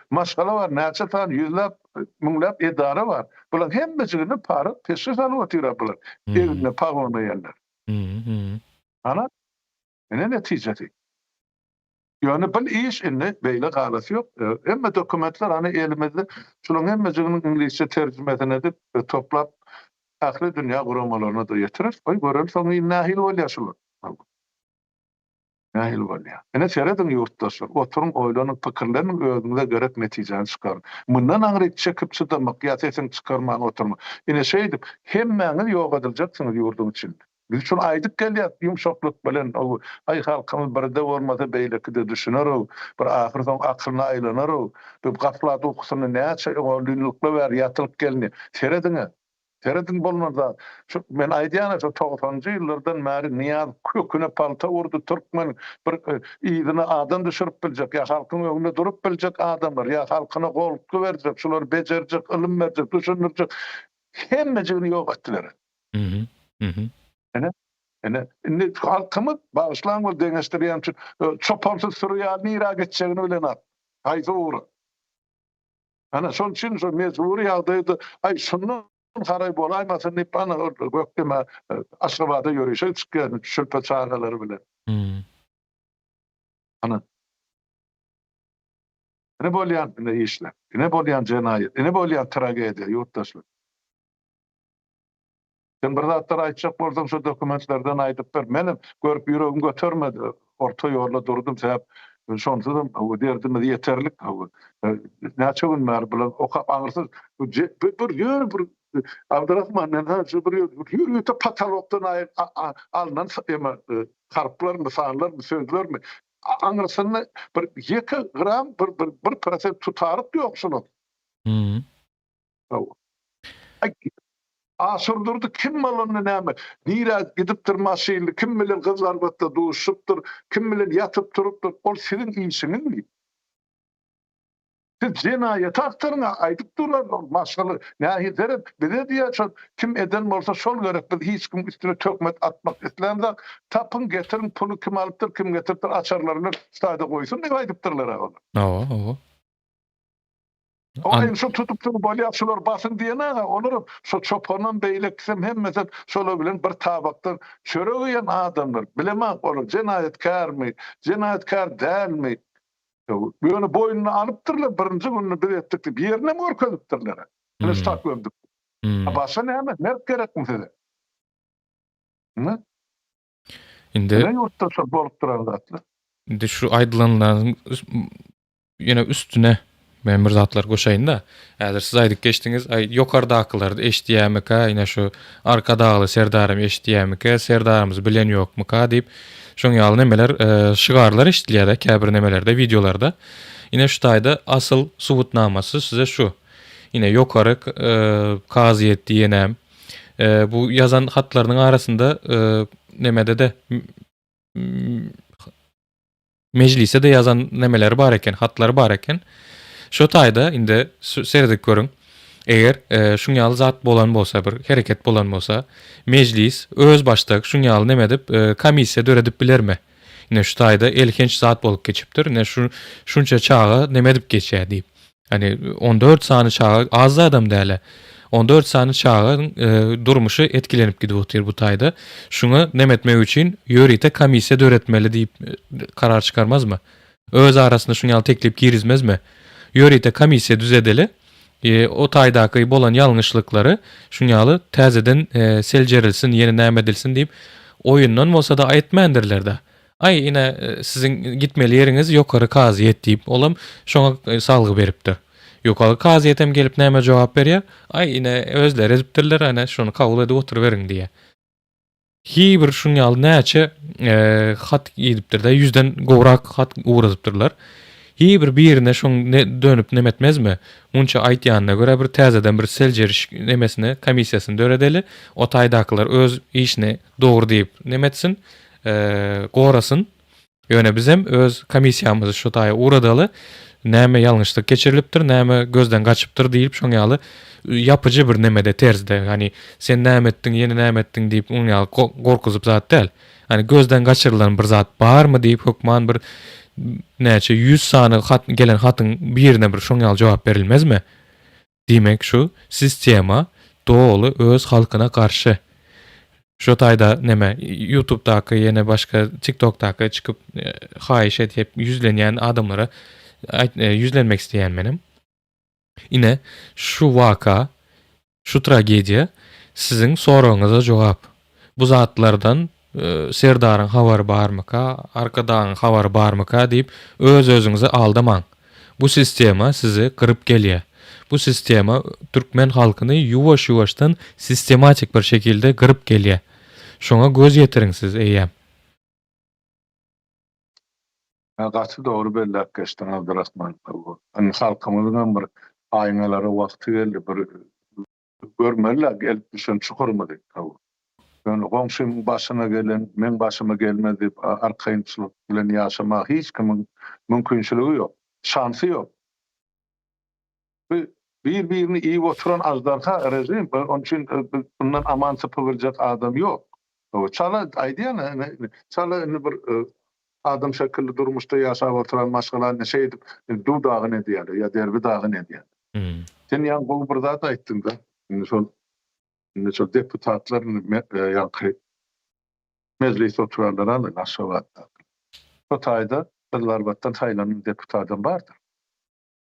B: maşgala bar, näçe sany ýüzläp, müňläp edara bar. Bularyň hemmejigini para-peşgeş alyp otyr-a bular. Egnine pagon geýenler. Ana, ine netijesi. Ýöne bil iş indi beýle galasy ýok. Hemme dokumentler hany elimizde. Şularyň hemmejiginiň iňlisçe terjimesini edip, toplap ähli dünýä guramalaryna-da ýetireris. Goý göreli soň indi nähili bolýar şular. Nähili bolýar. Ine serediň ýurtdaşlar, oturyň oýlanyň, pikirleniň özüňize gerek netijäni çykaryň. Mundan aňryk çekip çydamak ýa sesiňi çykarman oturmak. Ine şeýdip hemmäňiz ýok ediljeksiňiz ýurduň içinde. Biz şuny aýdyp gelýäs ýumşaklyk bilen, ow, aý halkymyz birde bolmasa beýlekide düşüner-ow, bir ahyr soň akylyna aýlanar-ow, bu gaflat ukusynda näçe ýyllyklar bäri ýatylyp gelindi. Serediň-ä, serediň bolmaz zat. Şu, men aýdýan-a şu togsanynjy ýyllardan bäri Nyýazow köküne palta urdy türkmeniň, bir yzyna adam düşürip biljek, ýa halkyň öňünde durup biljek adamlar, ýa halkyna goltgy berjek, şulary bejerjek, ylym berjek, düşündirjek, hemmejigini ýok etdiler.
A: Mhm. Mhm.
B: Ine, ine, indi halkymyz, bagyşlaň ol deňeşdirýän üçin, çopansyz süri ýaly nirä gitjegini bilenok. Haýsy ugra. Ana, şonuň üçin şo mejbury ýagdaýda, aý, şundan haraý bolaýmasyn diýip, ana, ol Gökdemä, Aşgabada ýörişe çykýar şülpe çagalary bilen.
A: Mhm.
B: Ana. Ine bolýan ine işler. Ine bolýan jenaýat. Ine bolýan tragediýa, ýurtdaşlar. Sen bir zatlar aýtjak bolsaň şu dokumentlerden aýdyp ber. Menem görüp ýüregim götermedi. Orta ýolda durdum sebäp şonsuzam derdimiz ýeterlik. Näçe gün bäri bular okap aňyrsy bir ýöne bir Abdurahman men sana şu bir ýörite patolokdan alnan ema harplarmy, sanlarmy, sözlermi aňyrsynda bir ýeke gram bir bir bir prosent tutaryk ýok şunuň. Aşyrdurdy kim bolanda näme, nirä gidipdir maşynly, kim bilen Gyzylarbatda duşupdyr, kim bilen ýatyp turupdyr, ol siziň işiňizmi? Siz jenaýaty agtaryň, aýdyp durlar ol maşgala nähili seret, bize diýýär şol kim eden bolsa şol gerek, biz hiç kimiň üstüne töhmet atmak islämzok, tapyň getiriň puly kim alypdyr, kim getiripdir açarlary bilen şu taýda goýsun diýip aýdypdyrlar-a olar.
A: Hawa, hawa.
B: O hem şu tutup dur bolýar şular basyň diýen aga olaram şo çopanam beýlekisem hemmesem şolar bilen bir tabakdan çörek iýen adamlar bilemok olar jenaýatkärmi jenaýatkär dälmi ýöne boýnuna alypdyrlar birinji gününi biz etdik diýip ýerinem görkezipdirler ine şu tak gömdük a başga näme merk gerekmi size ine
A: Indi
B: ine ýurtda şol bolup duran zatlar.
A: Indi şu aýdylanlaryň ýene üstüne men bir zatlar goşaýyn-da. Häzir siz aýdyp geçdiňiz, aý ýokardakylar eşidýärmikä, ine şu Arkadagly Serdarym eşidýärmikä, Serdarymyzy bilen ýokmyka diýip, şoň ýaly nemeler, e, şygarlar eşidilýär-de käbir nemelerde, wideolarda. Ine şu taýda asyl subutnamasy size şu. Ine ýokary e, kazyýet diýenem, e, bu ýazan hatlarynyň arasynda e, nemede-de Mejlise-de ýazan nemeleri bar eken, hatlary bar eken. Şo taýda indi seredip görüň. Eger e, şuň ýaly zat bolan bolsa, bir hereket bolan bolsa, mejlis öz başdak şuň ýaly neme edip, e, komissiýa döredip bilermi? Ine şu taýda elhenç zat bolup geçipdir. Ine şu şunça çaga neme edip geçýär diýip. Hani 14 sany çaga az zadam däl. 14 sany çagaň e, durmuşy etkilenip gidip otyr bu taýda. Şuňa neme etmek üçin ýörite komissiýa döretmeli diýip e, karar çykarmazmy? Öz arasynda şuň ýaly teklip girizmezmi? Ýörite komissiýa düzedeli. E, o taýdaky bolan ýalňyşlyklary şuň ýaly täzeden e, seljerilsin, ýene näme edilsin diýip oýundan bolsa-da aýtmändirler-de. Aý, ine, siziň gitmeli ýeriňiz ýokary kazyýet diýip, olam şoňa salgy beripdir. Ýokary kazyýet hem gelip näme jogap berýär? Aý, ine, özleri edipdirler, ene, şony kabul edip oturyberiň diýýär. Hiý bir şuň ýaly näçe hat gidipdir-de, ýüzden gowrak hat ugradypdyrlar. Hiý bir birine şoň ne dönüp neme etmezmi? Munça aýtýanyna görä bir täzeden bir seljeriş nemesini, komissiýasyny döredeli, o taýdakylar öz işini dogry diýip neme etsin, gorasyn. Ýöne bizem öz komissiýamyzy şu taýa ugradaly. Näme ýalňyşlyk geçirilipdir, näme gözden gaçypdyr diýip şoň ýaly ýapyjy bir nemede terzde, ýagny sen näme etdiň, ýene näme etdiň diýip oň ýaly gorkuzyp zat däl. Ýagny gözden gaçyrylan bir zat barmy diýip hökman bir näçe ýüz sany hat gelen hatyň birine bir şoň ýaly jogap berilmezmi? Diýmek şu sistema doly öz halkyna garşy. Şo taýda neme ýutubdaky ýene başga tiktokdaky çykyp haýyş edip ýüzlenýän adamlara ýüzlenmek isleýän menem. Ine şu waka şu tragediýa siziň soragyňyza jogap. Bu zatlardan Serdaryň habary barmyka, Arkadagyň habary barmyka diýip öz-özüňizi aldamaň. Bu sistema sizi gyryp gelýär. Bu sistema türkmen halkyny ýuwaş-ýuwaşdan sistematik bir şekilde gyryp gelýär. Şoňa göz ýetiriň siz eýýäm.
B: Gaty dogry belläp geçdiň Abdyrahman. Indi halkymyzyňam bir aýňalara wagty geldi. Bir Görmeli-ä gelip düşen çukurymyzy. Hawa. Ýöne goňşymyň başyna gelen meň başyma gelmez diýip arkaýynçylyk bilen ýaşamaga hiç kimiň mümkinçiligi ýok. Şansy ýok. Bu bir-birini iýip oturan aždarha režim, onuň üçin bundan aman sypybiljek adam ýok. Hawa, çala aýdýan, çala indi bir adam şekilli durmuşda ýaşap oturan maşgala indi şeýdip duw-dagyn edýärler ýa derbi-dagyn edýärler. Sen ýaňy gowy bir zat aýtdyňda. Indi şol indi şol deputatlar indi ýaňky mejlisde oturanlar aly Aşgabatda. Şo taýda Gyzylarbatdan saýlanan deputatam bardyr.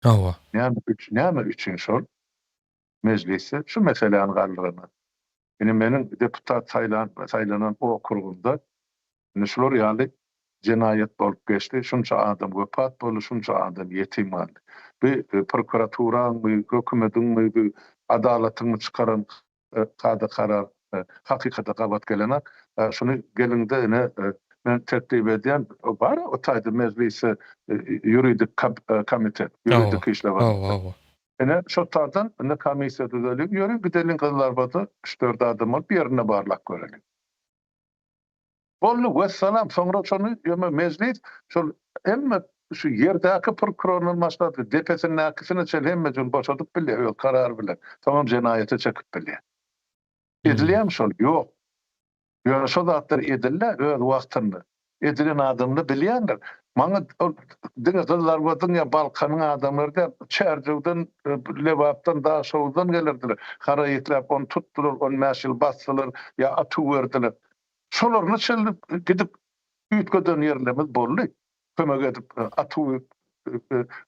A: Hawa.
B: Näme üçin näme üçin şol mejlisde şu meseläni galdyranok. Indi meniň deputat saýlan saýlanan okrugymda Indi şular ýaly jenaýat bolup geçdi, şunça adam wepat boldy, şunça adam ýetim galdy. Bu prokuraturaňmy, hökümediňmi, bu adalatyňmy çykaran kada-karar hakykata gabat gelenok. Şuny geliňde ine men teklip edýän, bar o taýda mejlisde ýuridik komitet, ýuridik işler bar. Ine şo taýdan indi komissiýa düzeliň, ýörüň gideliň Gyzylarbada üç-dört adam bolup ýerinde barlap göreliň. Boldy wessalam soňra şony ýöne mejlis şol hemme şu ýerdäki prokurordan başlap depesindäkisine çenli hemmejigini boşadyp bilýär öz karary bilen soňam jenaýata çekip bilýär. Edilýärmi şol? Ýok. Ýöne şo zatlar edildi öz wagtynda. Edilen adamlar bilýändir. Maňa ol diňe Gyzylarbadyň ýa Balkanyň adamlary däl, Çärjewden, Lebapdan, Daşoguzdan gelerdiler. Haraý isläp ony tutdular, on bäş ýyl basdylar ýa atuw berdiler. Şolaryna çenli gidip üýtgeden ýerlerimiz boldy. Kömek edip atuw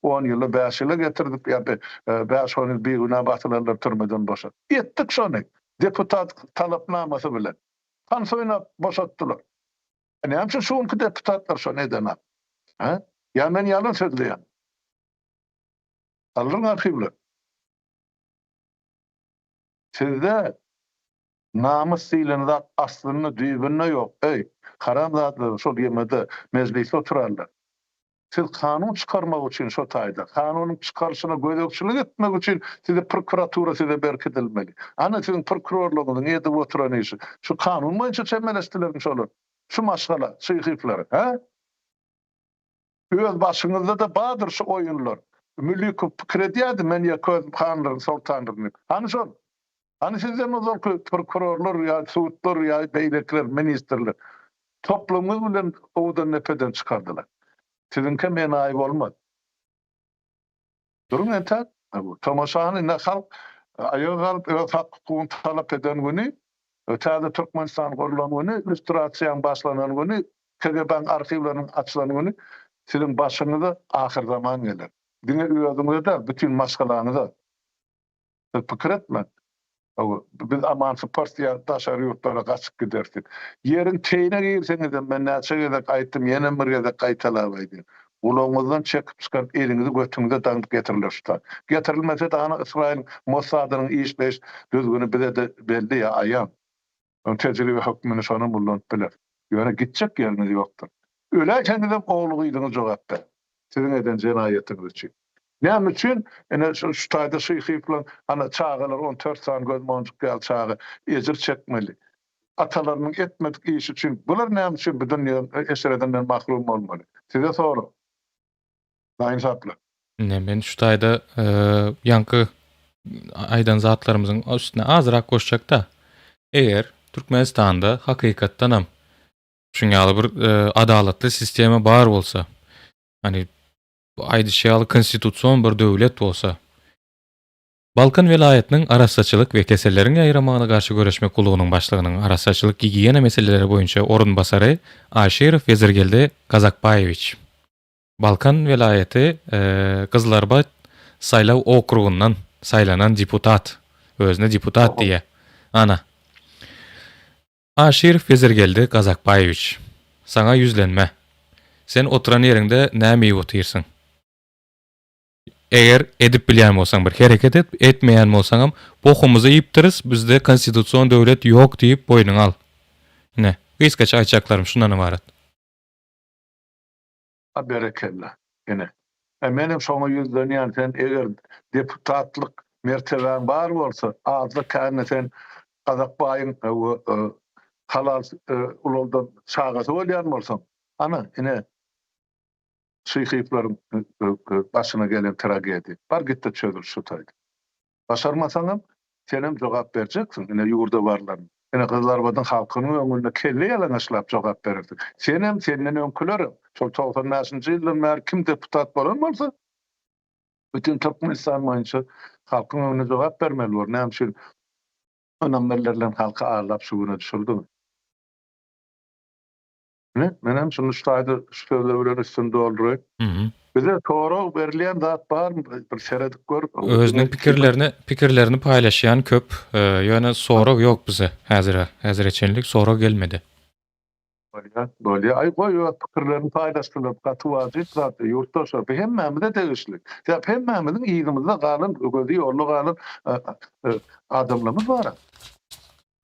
B: on ýyla, bäş ýyla getirdik ýa bäş-on ýyl bigünä basylanlar türmeden boşatdyk. Etdik şony deputat talapnamasy bilen. Tans oýnap boşatdylar. Näme üçin şu günki deputatlar şony edenok? Hä? Ýa men ýalan sözleýän? Galdyryň arhiwleri. Sizde namys diýlen zat aslynda düýbünde ýok. Eý, haramzadalar şol ýemede mejlisde oturanlar. Siz kanun çykarmak üçin şo taýda, kanunyň çykaryşyna gözegçilik etmek üçin size prokuratura size berkidilmeli. Ana siziň prokurorlaryňyzyň edip oturan işi. Şu kanun boýunça çemeleşdilermi şolar? Şu maşgala, Şyhyýewler, hä? Öz başyňyzda-da bardyr şu oýunlar. Mülikow pikir edýärdi, men ýeke özüm handyryn, soltandyryn diýip. Hany şol? Hany sizden ozalky prokurorlar ýa sudlar ýa beýlekiler, ministrler? Toplumyňyz bilen owadan depeden çykardylar. Siziňkem enaýy bolmaz. Duruň entäk. Tomaşany ine halk aýaga galyp öz hak-hukugyny talap eden güni, täze Türkmenistan gurlan güni, lýustrasiýaň başlanan güni, KGB-niň arhiwleriniň açylan güni siziň başyňyza ahyrzaman geler. Diňe özüňize däl, bütin maşgalaňyza. Siz pikir etmäň. Hawa, biz aman syparys ýa daşary ýurtlara gaçyp gideris diýip. Ýeriň teýine girseňizem, men näçe gezek aýtdym, ýenem bir gezek gaýtalap aýdýan. Gulagyňyzdan çekip çykaryp, eliňizi götüňize daňyp getiriler şu zat. Getirilmese-de hany Ysraýylyň Mossadynyň işleýiş düzgüni bize-de belli ýa aýan. Öň tejribe hökmünde şonam ullanyp biler. Ýöne gitjek ýeriňiz ýokdur. Öläýseňizem ogly-gyzyňyz jogap berer. Siziň eden jenaýatyňyz üçin. Näme üçin? Ine şu taýda Şyhyýew bilen ana çagalar 14 sany göz monjuk ýaly çaga ejir çekmeli. Atalarynyň etmedik işi üçin bular näme üçin bu dünýäniň eşredinden mahrum bolmaly? Size sorag. Naýynsaplar.
A: Ine men şu taýda ýaňky aýdan zatlarymyzyň üstüne azrak goşjakda. Eger Türkmenistanda hakykatdanam şuň ýaly bir adalatly sistema bar bolsa, hani aýdyşy ýaly konstitusion bir döwlet bolsa, Balkan welaýatynyň Arassaçylyk we keselleriň ýaýramagyna garşy göreşmek gullugynyň başlygynyň arassaçylyk-gigiýena meseleleri boýunça orunbasary Aşyrow Wezirgeldi Gazakbaýewiç. Balkan welaýaty Gyzylarbat saýlaw okrugyndan saýlanan deputat. Özüne deputat diýýär. Ana. Aşyrow Wezirgeldi Gazakbaýewiç. Saňa ýüzlenme. Sen oturan ýeriňde näme iýip otyrsyň? Eger edip bilýän bolsaň bir hereket et, etmeýän bolsaňam bokumyzy iýipdiris, bizde konstitusion döwlet ýok diýip boýnuňa al. Ine, gysgaça aýtjaklarym şundan ybarat.
B: A berekella. Ine. E menem şoňa ýüzlenýän sen eger deputatlyk mertebäň bar bolsa azda kände sen Gazakbaýyň halal ulaldan çagasy bolýan bolsaň ana ine Şyhyýewleriň başyna gelen tragediýa. Bar git-de çözül şu taýda. Başarmasaňam, senem jogap berjeksiň, ine ýurda barlaryň. Ine Gyzylarbadyň halkynyň öňünde kelle ýalaňaçlap jogap berersiň. Senem, senden öňkülerem. Şol 95-nji ýyldan bäri kim deputat bolan bolsa, bütin Türkmenistan boýunça halkyň öňünde jogap bermeli bor. Näme üçin ynam bildirilen halky aldap şu güne düşürdiňiz? Ine, menem şuny şu taýda şu sözler bilen üstüni dolduraýyn. Bize sorag berilýän zat barmy? Bir seredip gör.
A: Özüniň pikirlerini pikirlerini paýlaşýan köp, ýöne sorag ýok bize häzire, häzire çenli sorag gelmedi.
B: Bolýar, bolýar. Aý goý öz pikirlerini paýlaşdylar. Gaty wajyp zat ýurtdaşlar. Bu hemmämize degişli. Sebäp hemmämiziň yzymyzda galan, gözi ýolda galan adamlarymyz bar.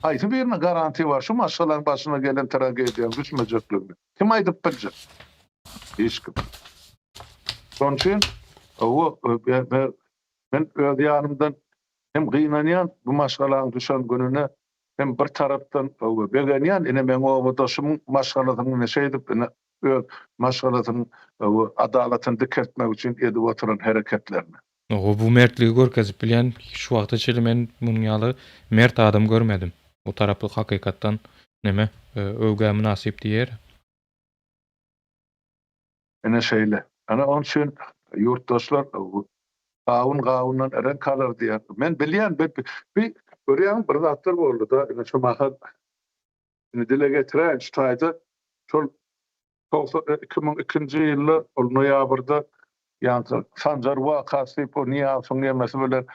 B: Haýsy birine garantiýa bar şu maşgalaň başyna gelen tragediýaň düşmejekligine? Kim aýdyp biljek? Hiç kim. Şonuň üçin men öz ýanymdan hem gynanýan bu maşgalaň düşen gününe hem bir tarapdan begenýän ine meň obadaşymyň maşgalasynyň ine şeýdip ine öz maşgalasynyň adalatyny dikeltmek üçin edip oturan hereketlerine.
A: Oho bu mertligi görkezip bilýän şu wagta çenli men munuň ýaly mert adam görmedim. Bu tarapy hakykatdan neme öwgä mynasyp diýer.
B: Ine şeýle. Ana onuň üçin ýurtdaşlar gawun gawundan reňk alar diýýär. Men bilýän bi bi görýäňmi bir zatlar boldy-da ine şu mahal indi dile getiräýin şu taýda şol 2002-nji ýylda ol noýabrda ýaňky Sanjar wakasy diýip o Nyýazowyň ýemesi bilen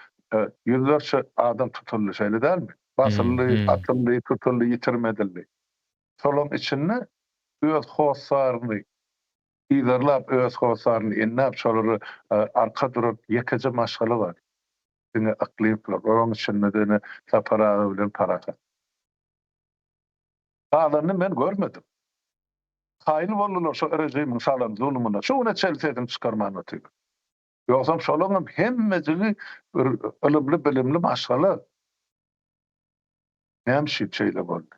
B: ýüzlerçe adam tutuldy, şeýle dälmi? Basyldy, atyldy, tutuldy, ýitirim edildi. Şolaryň içinde öz hossaryny yzarlap, öz hossaryny indäp, şolara arka duran ýekeje maşgala bar. Diňe Yklyýewler. Olaryň içinde-de ine Sapar aga bilen Parahat. Galanyny men görmedim. Kaýyl boldular şo režimiň salan zulumyna. Şu güne çenli sesini çykarman otyr. Ýogsam şolaňam hemmejigi bir ylymly bilimli maşgala. Näme üçin şeýle boldy?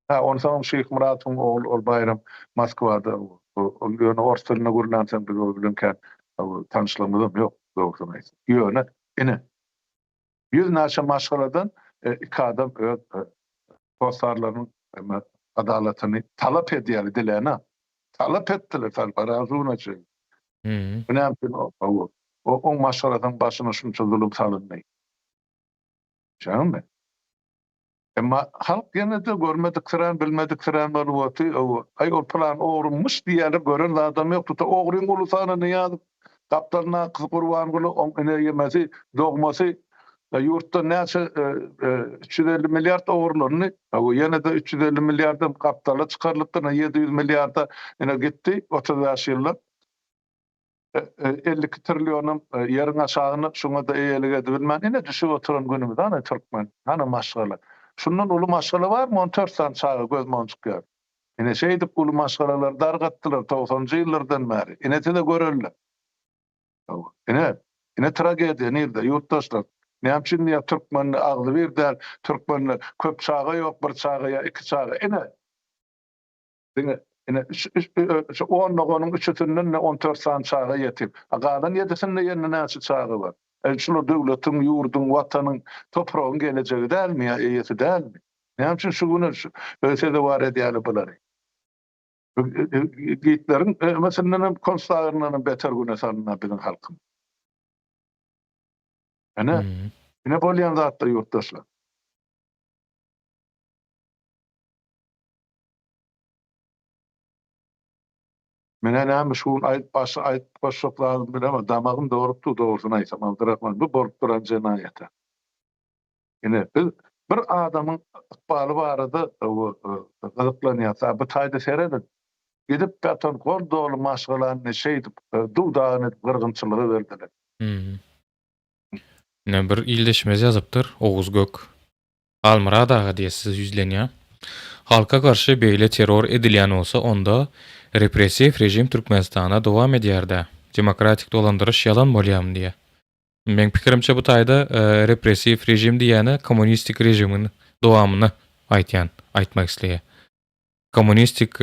B: Hä, onsoňam Şyhmyradowyň ogly ol Baýram Moskwada, ol ýöne ors dilinde gürlänsoň biz ol bilen kän tanyşlygymyzam ýok, dogrusyny aýtsak. Ýöne, ine, Ýüzlerçe maşgaladan iki adam öz hossarlarynyň adalatyny talap edýär, dilene. Talap etdiler Sarparaz unaçy. Bu näme üçin oň maşgalasynyň başyna şunça zulum salyndy? Düşýäňmi? Emma halk ýene-de görmediksirän, bilmediksirän bolup oty, aý ol pylan ogrumyş diýýärler, gören zadam ýok, tuta ogryň ulusy Nyýazow, gapdalyndaky Gurbanguly, oň ene ýemesi, dogmasy, ýurtdan näçe 350 milliard ogurlandy, ýene-de 350 milliardam gapdala çykarylypdyr, ine 700 milliarda ine gitdi 35 ýylda. 52 trillionam ýeriň aşagyna şuňa-da eýelik edibilmän ine düşüp oturan günümiz hany türkmen, hany maşgala. Şundan uly maşgala barmy 14 sany çaga göz monjuk ýaly. Ine şeýdip uly maşgalalary dargatdylar togsanjy ýyllardan bäri. Ine size görelde. Ine, ine tragediýa nirde ýurtdaşlar. Näme üçin diýýär türkmende agzybir däl, türkmende köp çaga ýok, bir çaga ýa iki çaga. Ine. Diňe. Ine, şu on doganyň üçüsinden ine on tört sany çaga ýetim. A galan ýedisinde ýene näçe çaga bar? E, şular döwletiň, ýurduň, watanyň, topragyň gelejegi dälmi ýa eýesi dälmi? Näme üçin şu güne sezewar edýärler bulary? Gitleriň ömesinden hem konslagerinden hem beter güne salyndy biziň halkymyz. Ine, ine bolýan zatlar ýurtdaşlar. Menä näme şu gün aýdyp başga aýdyp goşjak zadym bilemok damagym dorup dur dogrusyny aýtsam Abdyrahman bu bolup duran jenaýata. Ine biz bir adamyň ykbaly barada gyzyklanýas a bu taýda serediň gidip ýatan gol doly maşgalany şeýdip duw-dagyn edip gyrgynçylyga berdiler.
A: Ine bir ildeşimiz ýazypdyr Oguz Gök. Halmyrat aga diýe size ýüzlenýän. Halka garşy beýle terror edilýän bolsa onda repressiw režim Türkmenistanda dowam edýärdä. Demokratik dolandyryş ýalan bolýamy diýe. Meň pikirimçe bu taýda repressiw režim diýýäni kommunistik režimiň dowamyny aýtýan, aýtmak isleýär. Kommunistik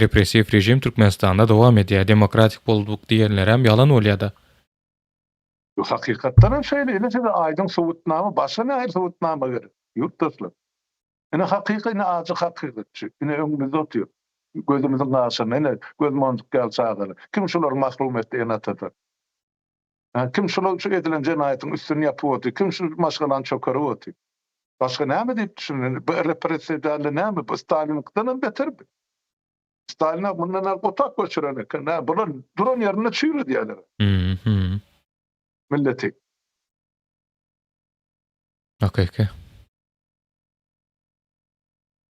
A: repressiw režim Türkmenistanda dowam edýär. Demokratik bolduk diýenlerem ýalan bolýada.
B: Bu hakykatdan hem şeýle, ine size aýdyň subutnama, başga nähili subutnama gerek, ýurtdaşlar? Ine hakyky, ine ajy hakykat şu, ine öňümizde otyr, gözümiziň gaşynda, ine göz monjuk ýaly çagalar. Kim şulary mahrum etdi ene-atadan? Hä, kim şular şu edilen jenaýatyň üstüni ýapyp otyr, kim şu maşgalany çökerip otyr? Başga näme diýip düşünmeli? Bu repressiýa däl-de näme? Bu Staliniňkiden hem beter bu. Stalin mundan al otag göçüren eken. Hä, bular duran ýerinde çüýredýärler.
A: Mhm.
B: Milleti.
A: Hakyky.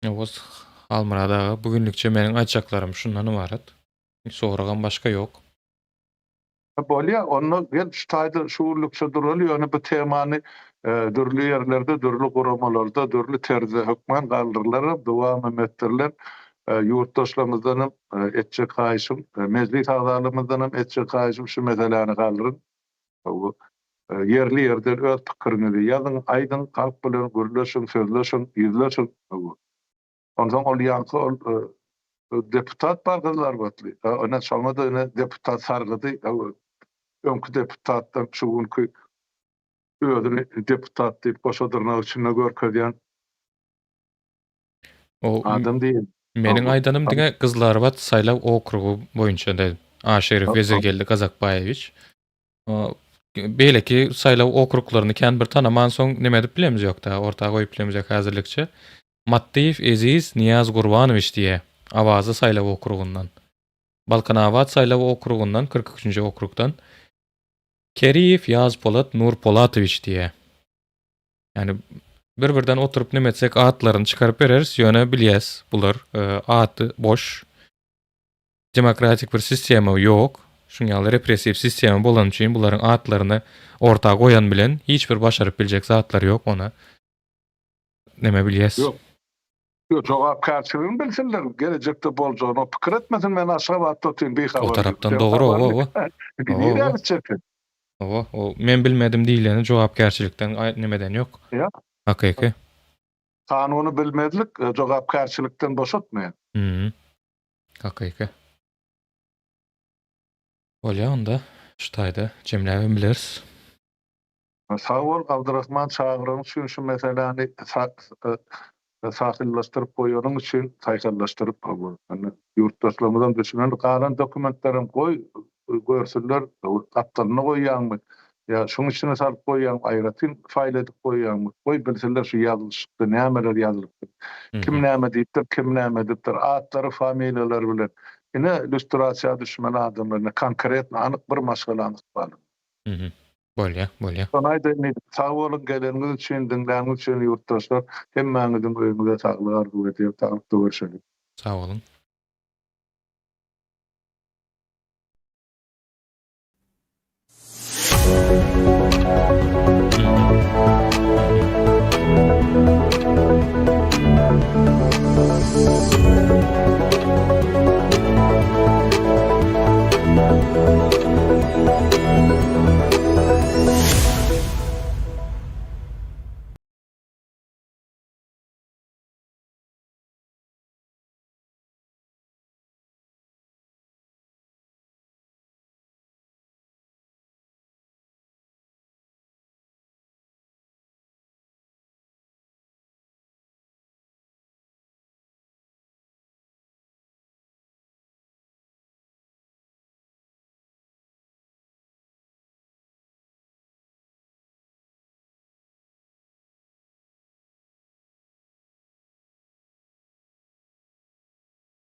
A: Owaz Halmyrat aga, bu günlükçe meniň aýtjaklarym şundan ybarat. Soragam başga ýok.
B: Bolýa, onda gel şu taýda şu günlükçe duraly, ýöne bu temany dürli ýerlerde, dürli guramalarda, dürli terzde hökman galdyrylaram, dowam hem etdiriler. Ýurtdaşlarymyzdan hem etjek haýyşym, mejlis agzalarymyzdan hem etjek haýyşym şu meseläni galdyryň. Ýerli-ýerden öz pikiriňizi ýazyň, aýdyň, halk bilen gürleşiň, sözleşiň, ýüzleşiň. Onsoň ol ýaňky ol deputat bar gyzylarbatly. Ine şoňa-da ine deputat sargydy. Öňki deputatdan şu günki özüni deputat diýip goşa dyrnak içinde görkezýän
A: adam diýen. Meniň aýdanym diňe Gyzylarbat saýlaw okrugy boýunça däl. Aşyrow Wezirgeldi Gazakbaýewiç. Beýleki saýlaw okruglaryny kän bir tanamansoň neme edip bilemiz ýok-da, orta goýup bilemiz ýok häzirlikçe. Matdyýew Eziz Nyýaz Gurbanowiç diýýär, Awaza saýlaw okrugyndan. Balkanabat saýlaw okrugyndan, 43-nji okrugdan Keriýew Ýazpolat Nurpolatowiç diýýär. Ýani bir-birden oturyp neme etsek atlaryny çykaryp bereris, ýöne bilýäs bular e, ady boş. Demokratik bir sistema ýok. Şuň ýaly repressiw sistema bolany üçin bularyň atlaryny orta goýan bilen hiç bir başaryp biljek zatlary ýok ona. Neme bilýäs.
B: Ýok. Ýok, jogapkärçiligini bilsinler, gelejekde boljagyny o pikir etmesin, men Aşgabatda otyryn bihabar.
A: O tarapdan dogry, owa, owa.
B: Nirä gitjek sen?
A: Owa, o men bilmedim diýleni jogapkärçilikden nemeden ýok.
B: Ýok.
A: Hakyky.
B: Kanuny bilmezlik e, jogapkärçilikden boşatmaýar.
A: Mhm. Hakyky. Bolýar onda şu taýda jemläbem bileris.
B: Sag bol Abdyrahman çagyraň üçin şu meseläni sahyllaşdyryp goýanyň üçin saýhallaşdyryp indi ýurtdaşlarymyzam düşüner galan dokumentlerem goý görsünler gapdalynda goýýaňmy ýa şuň içine salyp goýýaňmy aýratyn faýl edip goýýaňmy goý bilsinler şu ýazylyşykda nämeler ýazylypdyr kim näme diýipdir kim näme edipdir atlary familiýalary bilen ine lýustrasiýa düşmeli adamlar ine konkretno anyk bir maşgalanyň ykbaly.
A: Bolýa, bolýa.
B: Şony aýdaýyn diýdim. Sag boluň geleniňiz üçin, diňläniňiz üçin ýurtdaşlar. Hemmäňiziň öýüňize saglyk arzuw edýän. Saglykda görşeliň.
A: Sag boluň.